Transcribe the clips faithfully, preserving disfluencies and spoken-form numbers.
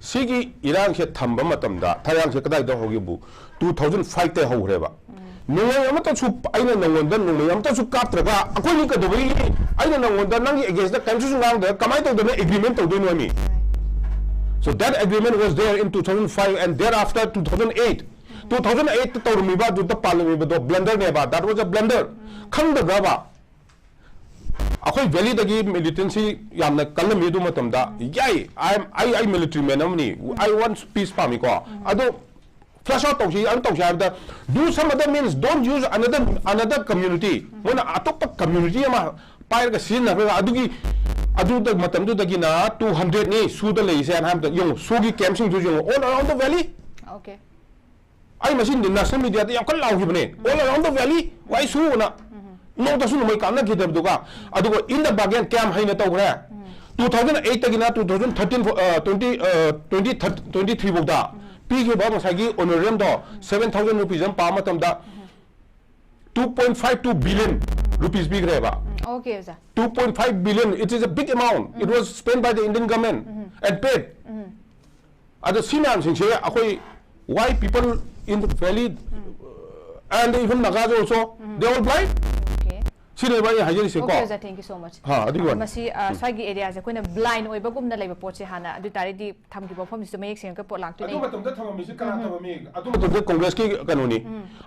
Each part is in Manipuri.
ꯁꯤꯒꯤ ꯏꯔꯥꯡꯁꯦ ꯊꯝꯕ ꯃꯇꯝꯗ ꯊꯥꯏꯔꯥꯡꯁꯦ ꯀꯗꯥꯏꯗ ꯍꯧꯒꯦꯕꯨ, ꯇꯨ ꯊꯥꯎꯖꯟ ꯐꯥꯏꯚꯇ ꯍꯧꯈ꯭ꯔꯦꯕ꯫ ꯅꯣꯡꯃꯩ ꯑꯃꯇꯁꯨ, ꯑꯩꯅ ꯅꯉꯣꯟꯗ ꯅꯣꯡꯃꯩ ꯑꯃꯇꯁꯨ ꯀꯥꯞꯇ꯭ꯔꯒ ꯑꯩꯈꯣꯏꯅꯤ ꯀꯩꯗꯧꯕꯒꯤ, ꯑꯩꯅ ꯅꯉꯣꯟꯗ ꯅꯪꯒꯤ againstꯇ ꯀꯔꯤꯝꯇꯁꯨ ꯉꯥꯡꯗ꯭ꯔꯒ ꯀꯃꯥꯏꯅ ꯇꯧꯗꯅ agreement ꯇꯧꯗꯣꯏꯅꯣ ꯍꯥꯏꯃꯤ? So that agreement was there in two thousand five and thereafter two thousand eight. Two thousand eightꯇ ꯇꯧꯔꯝꯃꯤꯕ, ꯑꯗꯨꯗ ꯄꯥꯜꯂꯝꯃꯤꯕꯗꯣ blunderꯅꯦꯕ, that was a blunder꯫ ꯈꯪꯗꯕ꯭ꯔꯕ? ꯑꯩꯈꯣꯏ valleyꯗꯒꯤ militancy ꯌꯥꯝꯅ ꯀꯜꯂꯝꯃꯤ ꯑꯗꯨ ꯃꯇꯝꯗ꯫ ꯌꯥꯏ, I am, ꯑꯩ, ꯑꯩ military man ꯑꯃꯅꯤ, I want peace ꯄꯥꯝꯃꯤꯀꯣ꯫ ꯑꯗꯣ flush out ꯇꯧꯁꯤ, ꯑꯗꯨ ꯇꯧꯁꯤ ꯍꯥꯏꯕꯗ, do some other means, don't use another, another community꯫ ꯃꯣꯏꯅ ꯑꯇꯣꯞꯄ community ꯑꯃ ꯄꯥꯏꯔꯒ ꯁꯤꯖꯤꯟꯅꯈ꯭ꯔꯒ, ꯑꯗꯨꯒꯤ, ꯑꯗꯨꯗ ꯃꯇꯝꯗꯨꯗꯒꯤꯅ two hundredꯅꯤ ꯁꯨꯗ ꯂꯩꯔꯤꯁꯦ ꯍꯥꯏꯅ ꯍꯥꯏꯕꯗ, ꯌꯦꯡꯉꯨ, ꯁꯨꯒꯤ campꯁꯤꯡꯁꯨ ꯌꯦꯡꯉꯨ, all around the valley꯫ Okay. ꯑꯩ ꯃꯁꯤ national mediaꯗ ꯌꯥꯝ ꯀꯟꯅ ꯂꯥꯎꯈꯤꯕꯅꯦ, all around the valley, why ꯁꯨꯅ꯫ ꯅꯣꯡꯇꯁꯨ ꯅꯣꯡꯃꯩ ꯀꯥꯞꯅꯈꯤꯗꯕꯗꯨꯒ꯫ ꯑꯗꯨꯒ in the bargain ꯀꯌꯥꯝ ꯍꯩꯅ ꯇꯧꯈ꯭ꯔꯦ? Two thousand eightꯇꯒꯤꯅ two thousand thirteen, uh, twenty, uh, twenty, twenty three ꯐꯥꯎꯗ ꯄꯤꯈꯤꯕ ꯉꯁꯥꯏꯒꯤ honorariumꯗꯣ seven thousand rupees ꯑꯃ ꯄꯥꯕ ꯃꯇꯝꯗ two point five two billion rupees ꯄꯤꯈ꯭ꯔꯦꯕ꯫ Okay, ꯑꯣꯖꯥ꯫ Two point five billion, it is a big amount. It was spent by the Indian government and paid. ꯑꯗꯣ ꯁꯤ ꯃꯌꯥꯝꯁꯤꯡꯁꯦ ꯑꯩꯈꯣꯏ, why people in the valley and even Nagas also, they all blind? Okay. ꯁꯤꯅꯦꯕ ꯑꯩ ꯍꯥꯏꯖꯔꯤꯁꯦꯀꯣ꯫ Okay, ꯑꯣꯖꯥ, thank you so much꯫ ꯍꯥ, ꯑꯗꯨꯒꯤ ꯋꯥꯅꯤ꯫ ꯃꯁꯤ, ꯑ, ꯁ꯭ꯋꯥꯏꯒꯤ areaꯁꯦ ꯑꯩꯈꯣꯏꯅ blind ꯑꯣꯏꯕꯒꯨꯝꯅ ꯂꯩꯕ ꯄꯣꯠꯁꯦ ꯍꯥꯟꯅ, ꯑꯗꯨ ꯑꯣꯏ ꯇꯥꯔꯗꯤ ꯊꯝꯈꯤꯕ ꯋꯥꯐꯝꯁꯤꯁꯨ ꯃꯌꯦꯛ ꯁꯦꯡꯉꯒ ꯄꯣꯠ ꯂꯥꯛꯇꯣꯏꯅꯦ꯫ ꯑꯗꯨ ꯃꯇꯝꯗ ꯊꯝꯃꯝꯃꯤꯁꯤ ꯀꯅꯥ ꯊꯝꯃꯝꯃꯤ? ꯑꯗꯨ ꯃꯇꯝꯗ Congressꯀꯤ ꯀꯩꯅꯣꯅꯤ꯫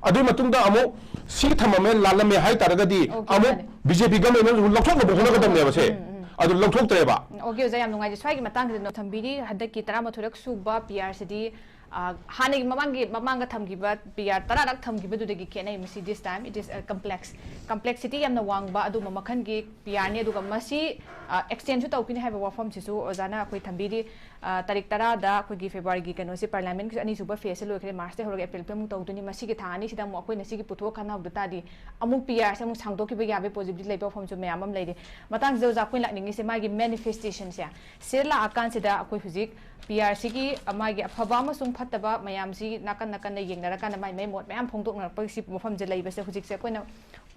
ꯑꯗꯨ ꯃꯇꯨꯡꯗ ꯑꯃꯨꯛ ꯁꯤ ꯊꯝꯃꯝꯃꯦ, ꯂꯥꯜꯂꯝꯃꯦ ꯍꯥꯏ ꯇꯥꯔꯒꯗꯤ Okay, ꯑꯃꯨꯛ ꯃꯥꯅꯦ꯫ BJP governmentꯅ ꯂꯧꯊꯣꯛꯅꯕ ꯍꯣꯠꯅꯒꯗꯕꯅꯦꯕ ꯁꯦ꯫ ꯑꯗꯨ ꯂꯧꯊꯣꯛꯇ꯭ꯔꯦꯕ꯫ Okay, ꯑꯣꯖꯥ, ꯌꯥꯝ ꯅꯨꯡꯉꯥꯏꯖꯩ꯫ ꯁ꯭ꯋꯥꯏꯒꯤ ꯃꯇꯥꯡꯁꯤꯗ ꯊꯝꯕꯤꯔꯤ, ꯍꯟꯗꯛꯀꯤ ꯇꯔꯥꯃꯥꯊꯣꯏꯔꯛ ꯁꯨꯕ PRꯁꯤꯗꯤ, ꯑ, ꯍꯥꯟꯅꯒꯤ ꯃꯃꯥꯡꯒꯤ, ꯃꯃꯥꯡꯗ ꯊꯝꯈꯤꯕ PR ꯇꯔꯥꯔꯛ ꯊꯝꯈꯤꯕꯗꯨꯗꯒꯤ ꯈꯦꯠꯅꯩ꯫ ꯃꯁꯤ this time it is a complex, complexity ꯌꯥꯝꯅ ꯋꯥꯡꯕ ꯑꯗꯨꯝꯕ ꯃꯈꯜꯒꯤ PRꯅꯤ꯫ ꯑꯗꯨꯒ ꯃꯁꯤ, ꯑ, extendꯁꯨ ꯇꯧꯈꯤꯅꯤ ꯍꯥꯏꯕ ꯋꯥꯐꯝꯁꯤꯁꯨ ꯑꯣꯖꯥꯅ ꯑꯩꯈꯣꯏ ꯊꯝꯕꯤꯔꯤ꯫ ꯑ, ꯇꯥꯔꯤꯛ ꯇꯔꯥꯗ ꯑꯩꯈꯣꯏꯒꯤ Februaryꯒꯤ ꯀꯩꯅꯣꯁꯦ, Parliamentꯀꯤ ꯑꯅꯤꯁꯨꯕ phaseꯁꯦ ꯂꯣꯏꯈ꯭ꯔꯦ, Marchꯇꯩ ꯍꯧꯔꯒ Aprilꯐꯥꯎ ꯑꯃꯨꯛ ꯇꯧꯗꯣꯏꯅꯤ꯫ ꯃꯁꯤꯒꯤ ꯊꯥ ꯑꯅꯤꯁꯤꯗ ꯑꯃꯨꯛ ꯑꯩꯈꯣꯏꯅ ꯁꯤꯒꯤ ꯄꯨꯊꯣꯛꯑ ꯈꯟꯅꯍꯧꯗ ꯇꯥꯔꯗꯤ ꯑꯃꯨꯛ PRꯁꯦ ꯑꯃꯨꯛ ꯁꯥꯡꯗꯣꯛꯈꯤꯕ ꯌꯥꯕꯒꯤ possibility ꯂꯩꯕ ꯋꯥꯐꯝꯁꯨ ꯃꯌꯥꯝ ꯑꯃ ꯂꯩꯔꯤ꯫ ꯃꯇꯥꯡꯁꯤꯗ ꯑꯣꯖꯥ ꯑꯩꯈꯣꯏꯅ ꯂꯥꯛꯅꯤꯡꯉꯤꯁꯦ ꯃꯥꯒꯤ manifestationꯁꯦ꯫ ꯁꯤꯗ ꯂꯥꯛꯑꯀꯥꯟꯁꯤꯗ ꯑꯩꯈꯣꯏ ꯍꯧꯖꯤꯛ PRꯁꯤꯒꯤ ꯃꯥꯒꯤ ꯑꯐꯕ ꯑꯃꯁꯨꯡ ꯐꯠꯇꯕ ꯃꯌꯥꯝꯁꯤ ꯅꯥꯀꯟ ꯅꯥꯀꯟꯗ ꯌꯦꯡꯅꯔꯀꯥꯟꯗ ꯃꯥꯏ ꯃꯥꯏ ꯃꯣꯠ ꯃꯌꯥꯝ ꯐꯣꯡꯗꯣꯛꯅꯔꯛꯄꯒꯤ ꯁꯤ ꯃꯐꯝꯁꯦ ꯂꯩꯕꯁꯦ ꯍꯧꯖꯤꯛꯁꯦ ꯑꯩꯈꯣꯏꯅ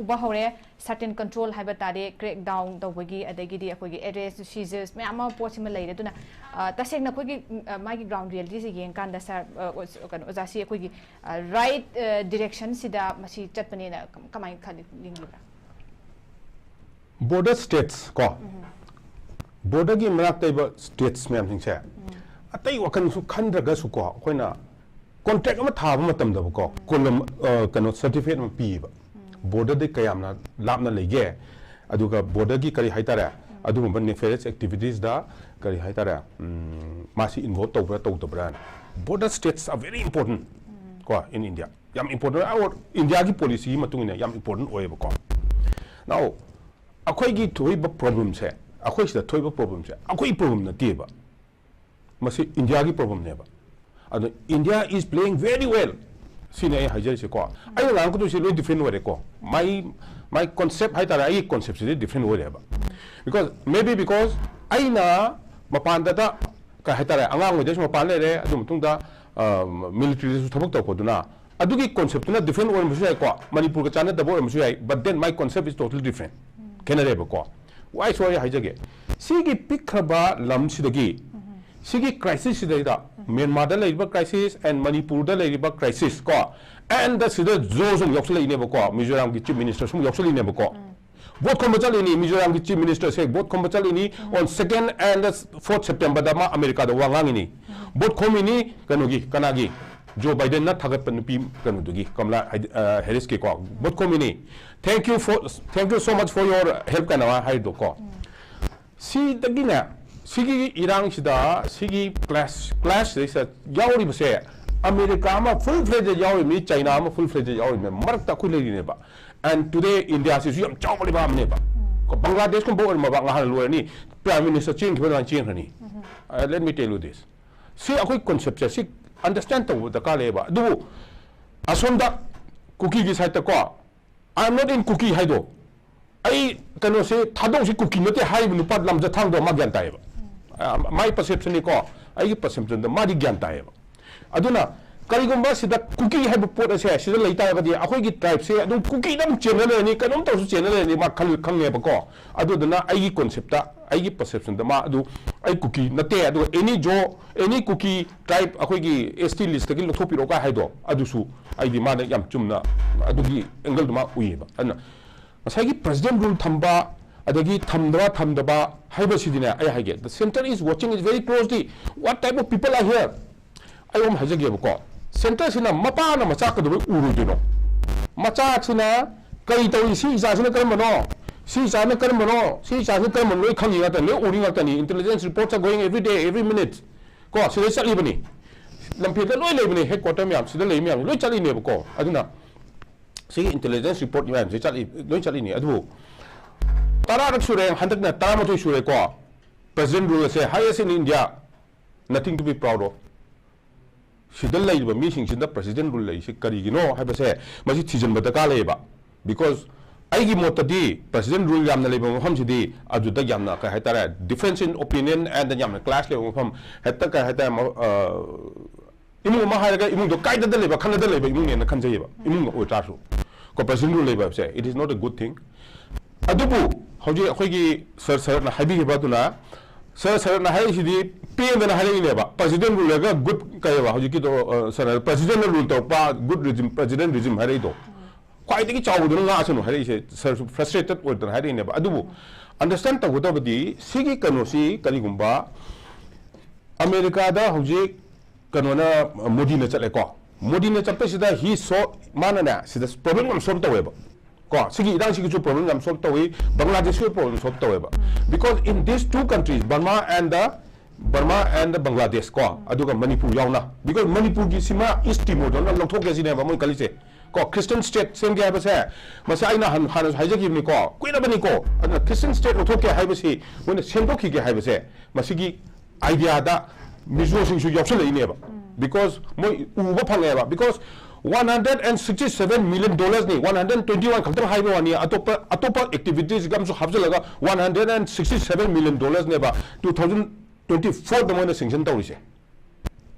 ꯎꯕ ꯍꯧꯔꯦ꯫ Certain control ꯍꯥꯏꯕ ꯇꯥꯔꯦ, crackdown ꯇꯧꯕꯒꯤ, ꯑꯗꯒꯤꯗꯤ ꯑꯩꯈꯣꯏꯒꯤ arrest, seizures ꯃꯌꯥꯝ ꯑꯃ ꯄꯣꯠꯁꯤꯃ ꯂꯩꯔꯦ꯫ ꯑꯗꯨꯅ, ꯑ, ꯇꯁꯦꯡꯅ ꯑꯩꯈꯣꯏꯒꯤ, ꯎꯝ, ꯑ, ꯃꯥꯒꯤ ground reality ꯁꯦ ꯌꯦꯡꯀꯥꯟꯗ, ꯁꯥꯔ, ꯑ, ꯑꯣꯖ-, ꯀꯩꯅꯣ, ꯑꯣꯖꯥꯁꯤ ꯑꯩꯈꯣꯏꯒꯤ, ꯑ, right, ꯑ, direction ꯁꯤꯗ ꯃꯁꯤ ꯆꯠꯄꯅꯦꯅ ꯀꯝ-, ꯀꯃꯥꯏꯅ ꯈꯜꯂꯤ, ꯌꯦꯡꯕꯤꯕ꯭ꯔꯥ? Border states ꯀꯣ, border ꯒꯤ ꯃꯅꯥꯛꯇ ꯂꯩꯕ states ꯃꯌꯥꯝꯁꯤꯡꯁꯦ, ꯑꯇꯩ ꯋꯥꯈꯜꯁꯨ ꯈꯟꯗ꯭ꯔꯒꯁꯨ ꯀꯣ, ꯑꯩꯈꯣꯏꯅ contract ꯑꯃ ꯊꯥꯕ ꯃꯇꯝꯗꯕꯀꯣ, column, ꯑ, ꯀꯩꯅꯣ, certificate ꯑꯃ ꯄꯤꯌꯦꯕ꯫ Border ꯗꯩ ꯀꯌꯥꯝꯅ ꯂꯥꯞꯅ ꯂꯩꯒꯦ, ꯑꯗꯨꯒ border ꯒꯤ ꯀꯔꯤ ꯍꯥꯏꯇꯥꯔꯦ, ꯑꯗꯨꯒꯨꯝꯕ nefarious activities ꯗ ꯀꯔꯤ ꯍꯥꯏꯇꯥꯔꯦ, ꯎꯝ, ꯃꯥꯁꯤ involve ꯇꯧꯕ꯭ꯔꯥ ꯇꯧꯗꯕ꯭ꯔꯥꯅ꯫ Border states are very important ꯀꯣ, in India꯫ ꯌꯥꯝ important ꯑꯣꯏ, ꯏꯟꯗꯤꯌꯥꯒꯤ policy ꯒꯤ ꯃꯇꯨꯡ ꯏꯟꯅ ꯌꯥꯝ important ꯑꯣꯏꯌꯦꯕꯀꯣ꯫ Now, ꯑꯩꯈꯣꯏꯒꯤ ꯊꯣꯛꯏꯕ problem ꯁꯦ, ꯑꯩꯈꯣꯏ ꯁꯤꯗ ꯊꯣꯛꯏꯕ problem ꯁꯦ ꯑꯩꯈꯣꯏ problem ꯅꯠꯇꯦꯕ, ꯃꯁꯤ ꯏꯟꯗꯤꯌꯥꯒꯤ problem ꯅꯦꯕ꯫ ꯑꯗꯣ India is playing very well, ꯁꯤꯅꯤ ꯑꯩ ꯍꯥꯏꯖꯔꯤꯁꯦꯀꯣ꯫ ꯑꯩꯅ ꯉꯥꯡꯒꯗꯣꯏꯁꯦ ꯂꯣꯏ different ꯑꯣꯏꯔꯦꯀꯣ꯫ My, my concept ꯍꯥꯏꯇꯥꯔꯦ, ꯑꯩꯒꯤ concept ꯁꯤꯗꯤ different ꯑꯣꯏꯔꯦꯕ꯫ Because, maybe because ꯑꯩꯅ ꯃꯄꯥꯟꯗ, ꯀꯩ ꯍꯥꯏꯇꯥꯔꯦ, ꯑꯉꯥꯡ ꯑꯣꯏꯗꯩꯁꯨ ꯃꯄꯥꯟ ꯂꯩꯔꯦ, ꯑꯗꯨ ꯃꯇꯨꯡꯗ, ꯑ, military ꯗꯁꯨ ꯊꯕꯛ ꯇꯧꯔꯛꯄꯗꯨꯅ, ꯑꯗꯨꯒꯤ concept ꯇꯨꯅ different ꯑꯣꯏꯔꯝꯕꯁꯨ ꯌꯥꯏꯀꯣ, ꯃꯅꯤꯄꯨꯔꯒ ꯆꯥꯟꯅꯗꯕ ꯑꯣꯏꯔꯝꯕꯁꯨ ꯌꯥꯏ, but then my concept is totally different꯫ ꯈꯦꯠꯅꯔꯦꯕꯀꯣ꯫ Why so ꯍꯥꯏ ꯍꯥꯏꯖꯒꯦ꯫ ꯁꯤꯒꯤ ꯄꯤꯛꯈ꯭ꯔꯕ ꯂꯝꯁꯤꯗꯒꯤ, ꯁꯤꯒꯤ crisis ꯁꯤꯗꯩꯗ, ꯃ꯭ꯌꯥꯟꯃꯥꯔꯗ ꯂꯩꯔꯤꯕ crisis and ꯃꯅꯤꯄꯨꯔꯗ ꯂꯩꯔꯤꯕ crisis ꯀꯣ, and ꯁꯤꯗ ꯖꯣꯁꯨ ꯑꯃꯨꯛ ꯌꯥꯎꯁꯜꯂꯛꯏꯅꯦꯕꯀꯣ, ꯃꯤꯖꯣꯔꯥꯝꯒꯤ chief minister ꯁꯨ ꯑꯃꯨꯛ ꯌꯥꯎꯁꯜꯂꯛꯏꯅꯦꯕꯀꯣ꯫ Vote ꯈꯣꯝꯕ ꯆꯠꯂꯤꯅꯤ, ꯃꯤꯖꯣꯔꯥꯝꯒꯤ chief minister ꯁꯦ vote ꯈꯣꯝꯕ ꯆꯠꯂꯤꯅꯤ꯫ On second and fourth September ꯗ ꯃꯥ ꯑꯃꯦꯔꯤꯀꯥꯗ ꯋꯥ ꯉꯥꯡꯉꯤꯅꯤ꯫ Vote ꯈꯣꯝꯃꯤꯅꯤ ꯀꯩꯅꯣꯒꯤ, ꯀꯅꯥꯒꯤ? ꯖꯣ ꯕꯥꯏꯗꯦꯟꯅ ꯊꯥꯒꯠꯄ ꯅꯨꯄꯤ ꯀꯩꯅꯣꯗꯨꯒꯤ, ꯀꯃꯂꯥ ꯍꯥꯏꯗꯤ, ꯑ, ꯍꯦꯔꯤꯁꯀꯤꯀꯣ꯫ Vote ꯈꯣꯝꯃꯤꯅꯤ꯫ "Thank you for, thank you so much for your help" ꯀꯥꯏꯅ ꯃꯥ ꯍꯥꯏꯔꯤꯗꯣꯀꯣ꯫ ꯁꯤꯗꯒꯤꯅꯦ, ꯁꯤꯒꯤ ꯏꯔꯥꯡꯁꯤꯗ, ꯁꯤꯒꯤ clash, clash ꯁꯤꯗꯩꯁꯤꯗ ꯌꯥꯎꯔꯤꯕꯁꯦ, ꯑꯃꯦꯔꯤꯀꯥ ꯑꯃ full fledged ꯌꯥꯎꯔꯤꯕꯅꯤ, ꯆꯥꯏꯅꯥ ꯑꯃ full fledged ꯌꯥꯎꯔꯤꯕꯅꯤ, ꯃꯔꯛꯇ ꯑꯩꯈꯣꯏ ꯂꯩꯔꯤꯅꯦꯕ꯫ And today India ꯁꯤꯁꯨ ꯌꯥꯝ ꯆꯥꯎꯕ ꯂꯩꯕꯥꯛ ꯑꯃꯅꯦꯕ꯫ ꯕꯪꯒ꯭ꯂꯥꯗꯦꯁꯀꯨꯝꯕ ꯑꯣꯏꯔꯝꯃꯕ, ꯉꯍꯥꯟ ꯂꯣꯏꯔꯅꯤ, prime minister ꯆꯦꯟꯈꯤꯕ ꯑꯗꯨꯃꯥꯏꯅ ꯆꯦꯟꯈ꯭ꯔꯅꯤ꯫ Uh, let me tell you this. ꯁꯤ ꯑꯩꯈꯣꯏ concept ꯁꯦ ꯁꯤ understand ꯇꯧꯕ ꯗꯔꯀꯥꯔ ꯂꯩꯌꯦꯕ꯫ ꯑꯗꯨꯕꯨ ꯑꯁꯣꯝꯗ ꯀꯨꯀꯤꯒꯤ side ꯇꯀꯣ, "I am not in Kuki" ꯍꯥꯏꯗꯣ, "ꯑꯩ ꯀꯩꯅꯣꯁꯦ, ꯊꯥꯗꯣꯛꯁꯤ, ꯀꯨꯀꯤ ꯅꯠꯇꯦ" ꯍꯥꯏꯔꯤꯕ ꯅꯨꯄꯥ ꯂꯝꯖꯊꯥꯡꯗꯣ ꯃꯥ ꯒ꯭ꯌꯥꯟ ꯇꯥꯏꯌꯦꯕ꯫ ꯑ, my perception ꯅꯤꯀꯣ, ꯑꯩꯒꯤ perception ꯗ ꯃꯥꯗꯤ ꯒ꯭ꯌꯥꯟ ꯇꯥꯏꯌꯦꯕ꯫ ꯑꯗꯨꯅ ꯀꯔꯤꯒꯨꯝꯕ ꯁꯤꯗ ꯀꯨꯀꯤ ꯍꯥꯏꯕ ꯄꯣꯠ ꯑꯁꯦ ꯁꯤꯗ ꯂꯩ ꯇꯥꯔꯒꯗꯤ ꯑꯩꯈꯣꯏꯒꯤ tribe ꯁꯦ ꯑꯗꯨꯝ ꯀꯨꯀꯤꯗ ꯑꯗꯨꯝ ꯆꯦꯟꯅ ꯂꯩꯔꯅꯤ, ꯀꯩꯅꯣꯝ ꯇꯧꯔꯁꯨ ꯆꯦꯟꯅ ꯂꯩꯔꯅꯤ, ꯃꯥ ꯈꯜ-, ꯈꯪꯉꯦꯕꯀꯣ꯫ ꯑꯗꯨꯗꯨꯅ ꯑꯩꯒꯤ concept ꯇ, ꯑꯩꯒꯤ perception ꯗ ꯃꯥ ꯑꯗꯨ ꯑꯩ ꯀꯨꯀꯤ ꯅꯠꯇꯦ, ꯑꯗꯨꯒ any Zo, any Kuki tribe ꯑꯩꯈꯣꯏꯒꯤ S T list ꯇꯒꯤ ꯂꯧꯊꯣꯛꯄꯤꯔꯛꯑꯣ ꯀꯥꯏ ꯍꯥꯏꯗꯣ ꯑꯗꯨꯁꯨ ꯑꯩꯗꯤ ꯃꯥꯅ ꯌꯥꯝ ꯆꯨꯝꯅ ꯑꯗꯨꯒꯤ angle ꯗꯨ ꯃꯥ ꯎꯏꯌꯦꯕ꯫ ꯑꯗꯨꯅ ꯉꯁꯥꯏꯒꯤ president rule ꯊꯝꯕ, ꯑꯗꯒꯤ ꯊꯝꯗꯕ, ꯊꯝꯗꯕ ꯍꯥꯏꯕꯁꯤꯗꯤꯅꯦ, ꯑꯩ ꯍꯥꯏꯒꯦ, the center is watching it very closely, what type of people are here? ꯑꯩ ꯑꯃ ꯍꯥꯏꯖꯒꯦꯕꯀꯣ, center ꯁꯤꯅ ꯃꯄꯥꯅ ꯃꯆꯥ ꯀꯩꯗꯧꯕꯩ ꯎꯔꯣꯏꯗꯣꯏꯅꯣ? ꯃꯆꯥꯁꯤꯅ ꯀꯔꯤ ꯇꯧꯔꯤ? ꯁꯤ ꯏꯆꯥꯁꯤꯅ ꯀꯔꯝꯕꯅꯣ? ꯁꯤ ꯏꯆꯥꯁꯤꯅ ꯀꯔꯝꯕꯅꯣ? ꯁꯤ ꯏꯆꯥꯁꯤꯅ ꯀꯔꯝꯕꯅꯣ? ꯂꯣꯏ ꯈꯪꯉꯤ ꯉꯥꯛꯇꯅꯤ, ꯂꯣꯏ ꯎꯔꯤ ꯉꯥꯛꯇꯅꯤ꯫ Intelligence reports are going every day, every minute. ꯀꯣ, ꯁꯤꯗ ꯆꯠꯂꯤꯕꯅꯤ꯫ ꯂꯝꯐꯦꯜꯗ ꯂꯣꯏ ꯂꯩꯕꯅꯤ, headquarter ꯃꯌꯥꯝ, ꯁꯤꯗ ꯂꯩ ꯃꯌꯥꯝꯁꯤ ꯂꯣꯏ ꯆꯠꯂꯤꯅꯦꯕꯀꯣ꯫ ꯑꯗꯨꯅ ꯁꯤꯒꯤ intelligence report ꯃꯌꯥꯝꯁꯦ ꯆꯠꯂꯤ, ꯂꯣꯏ ꯆꯠꯂꯤꯅꯤ꯫ ꯑꯗꯨꯕꯨ ꯇꯔꯥꯔꯛ ꯁꯨꯔꯦ, ꯍꯟꯗꯛꯅ ꯇꯔꯥꯃꯥꯊꯣꯏ ꯁꯨꯔꯦꯀꯣ꯫ President rule ꯑꯁꯦ highest in India, nothing to be proud of. ꯁꯤꯗ ꯂꯩꯔꯤꯕ ꯃꯤꯁꯤꯡꯁꯤꯗ president rule ꯂꯩꯔꯤꯁꯤ ꯀꯔꯤꯒꯤꯅꯣ ꯍꯥꯏꯕꯁꯦ ꯃꯁꯤ ꯊꯤꯖꯤꯟꯕ ꯗꯔꯀꯥꯔ ꯂꯩꯌꯦꯕ꯫ Because ꯑꯩꯒꯤ ꯃꯣꯠꯇꯗꯤ president rule ꯌꯥꯝꯅ ꯂꯩꯕ ꯃꯐꯝꯁꯤꯗꯤ ꯑꯗꯨꯗ ꯌꯥꯝꯅ, ꯀꯩ ꯍꯥꯏꯇꯥꯔꯦ, difference in opinion and ꯌꯥꯝꯅ clash ꯂꯩꯕ ꯃꯐꯝ, ꯍꯦꯛꯇ, ꯀꯩ ꯍꯥꯏꯇꯥꯔꯦ, ꯃ-, ꯑ, ꯏꯃꯨꯡ ꯑꯃ ꯍꯥꯏꯔꯒ ꯏꯃꯨꯡꯗꯣ ꯀꯥꯏꯗꯗ ꯂꯩꯕ, ꯈꯠꯅꯗ ꯂꯩꯕ ꯏꯃꯨꯡꯅꯦꯅ ꯈꯟꯖꯩꯌꯦꯕ, ꯏꯃꯨꯡ ꯑꯣꯏꯇꯥꯔꯁꯨ꯫ ꯀꯣ, president rule ꯂꯩꯕ ꯍꯥꯏꯕꯁꯦ, it is not a good thing. ꯑꯗꯨꯕꯨ ꯍꯧꯖꯤꯛ ꯑꯩꯈꯣꯏꯒꯤ sir ꯁꯔꯠꯅ ꯍꯥꯏꯕꯤꯈꯤꯕ ꯑꯗꯨꯅ, sir ꯁꯔꯠꯅ ꯍꯥꯏꯔꯤꯁꯤꯗꯤ ꯄꯦꯟꯗꯅ ꯍꯥꯏꯔꯛꯏꯅꯦꯕ꯫ President rule ꯂꯩꯔꯒ good ꯀꯩꯑꯕ ꯍꯧꯖꯤꯛꯀꯤꯗꯣ, ꯑ, sir ꯅ president ꯅ rule ꯇꯧꯔꯛꯄ good regime, president regime ꯍꯥꯏꯔꯛꯏꯗꯣ꯫ ꯈ꯭ꯋꯥꯏꯗꯒꯤ ꯆꯥꯎꯕꯗꯨꯅ ꯉꯥꯛꯑꯁꯅꯨ ꯍꯥꯏꯔꯛꯏꯁꯦ, sir ꯁꯨ frustrated ꯑꯣꯏꯗꯅ ꯍꯥꯏꯔꯛꯏꯅꯦꯕ꯫ ꯑꯗꯨꯕꯨ understand ꯇꯧꯒꯗꯕꯗꯤ ꯁꯤꯒꯤ ꯀꯩꯅꯣꯁꯤ ꯀꯔꯤꯒꯨꯝꯕ ꯑꯃꯦꯔꯤꯀꯥꯗ ꯍꯧꯖꯤꯛ ꯀꯩꯅꯣꯅ, ꯃꯣꯗꯤꯅ ꯆꯠꯂꯦꯀꯣ꯫ ꯃꯣꯗꯤꯅ ꯆꯠꯄꯁꯤꯗ he so-, ꯃꯥꯅꯅꯦ, ꯁꯤꯗ problem ꯌꯥꯝ solve ꯇꯧꯋꯦꯕ꯫ ꯀꯣ, ꯁꯤꯒꯤ ꯏꯔꯥꯡꯁꯤꯒꯤꯁꯨ problem ꯌꯥꯝ solve ꯇꯧꯏ, ꯕꯪꯒ꯭ꯂꯥꯗꯦꯁꯀꯤ problem solve ꯇꯧꯋꯦꯕ꯫ Because in these two countries, Burma and the, Burma and the Bangladesh, ꯀꯣ, ꯑꯗꯨꯒ ꯃꯅꯤꯄꯨꯔ ꯌꯥꯎꯅ, because ꯃꯅꯤꯄꯨꯔꯒꯤ ꯁꯤꯃ East Timor ꯗꯧꯅ ꯂꯧꯊꯣꯛꯀꯦ ꯁꯤꯅꯦꯕ ꯃꯣꯏ ꯈꯜꯂꯤꯁꯦ꯫ ꯀꯣ, Christian state ꯁꯦꯝꯒꯦ ꯍꯥꯏꯕꯁꯦ, ꯃꯁꯤ ꯑꯩꯅ ꯍꯥꯟ-, ꯍꯥꯟꯅꯁꯨ ꯍꯥꯏꯖꯈꯤꯕꯅꯤꯀꯣ, ꯀꯨꯏꯔꯕꯅꯤꯀꯣ꯫ ꯑꯗꯨꯅ Christian state ꯂꯧꯊꯣꯛꯀꯦ ꯍꯥꯏꯕꯁꯤ, ꯃꯣꯏꯅ ꯁꯦꯝꯗꯣꯛꯈꯤꯒꯦ ꯍꯥꯏꯕꯁꯦ, ꯃꯁꯤꯒꯤ idea ꯗ ꯃꯤꯖꯣꯁꯤꯡꯁꯨ ꯌꯥꯎꯁꯜꯂꯛꯏꯅꯦꯕ꯫ Because ꯃꯣꯏ ꯎꯕ ꯐꯪꯉꯦꯕ꯫ Because one hundred and sixty seven million dollars ꯅꯤ, one hundred twenty one ꯈꯛꯇꯪ ꯍꯥꯏꯕ ꯋꯥꯅꯤ, ꯑꯇꯣꯞꯄ, ꯑꯇꯣꯞꯄ activities ꯒ ꯑꯃꯁꯨ ꯍꯥꯞꯆꯤꯜꯂꯒ one hundred and sixty seven million dollars ꯅꯦꯕ two thousand twenty four ꯗ ꯃꯣꯏꯅ sanction ꯇꯧꯔꯤꯁꯦ꯫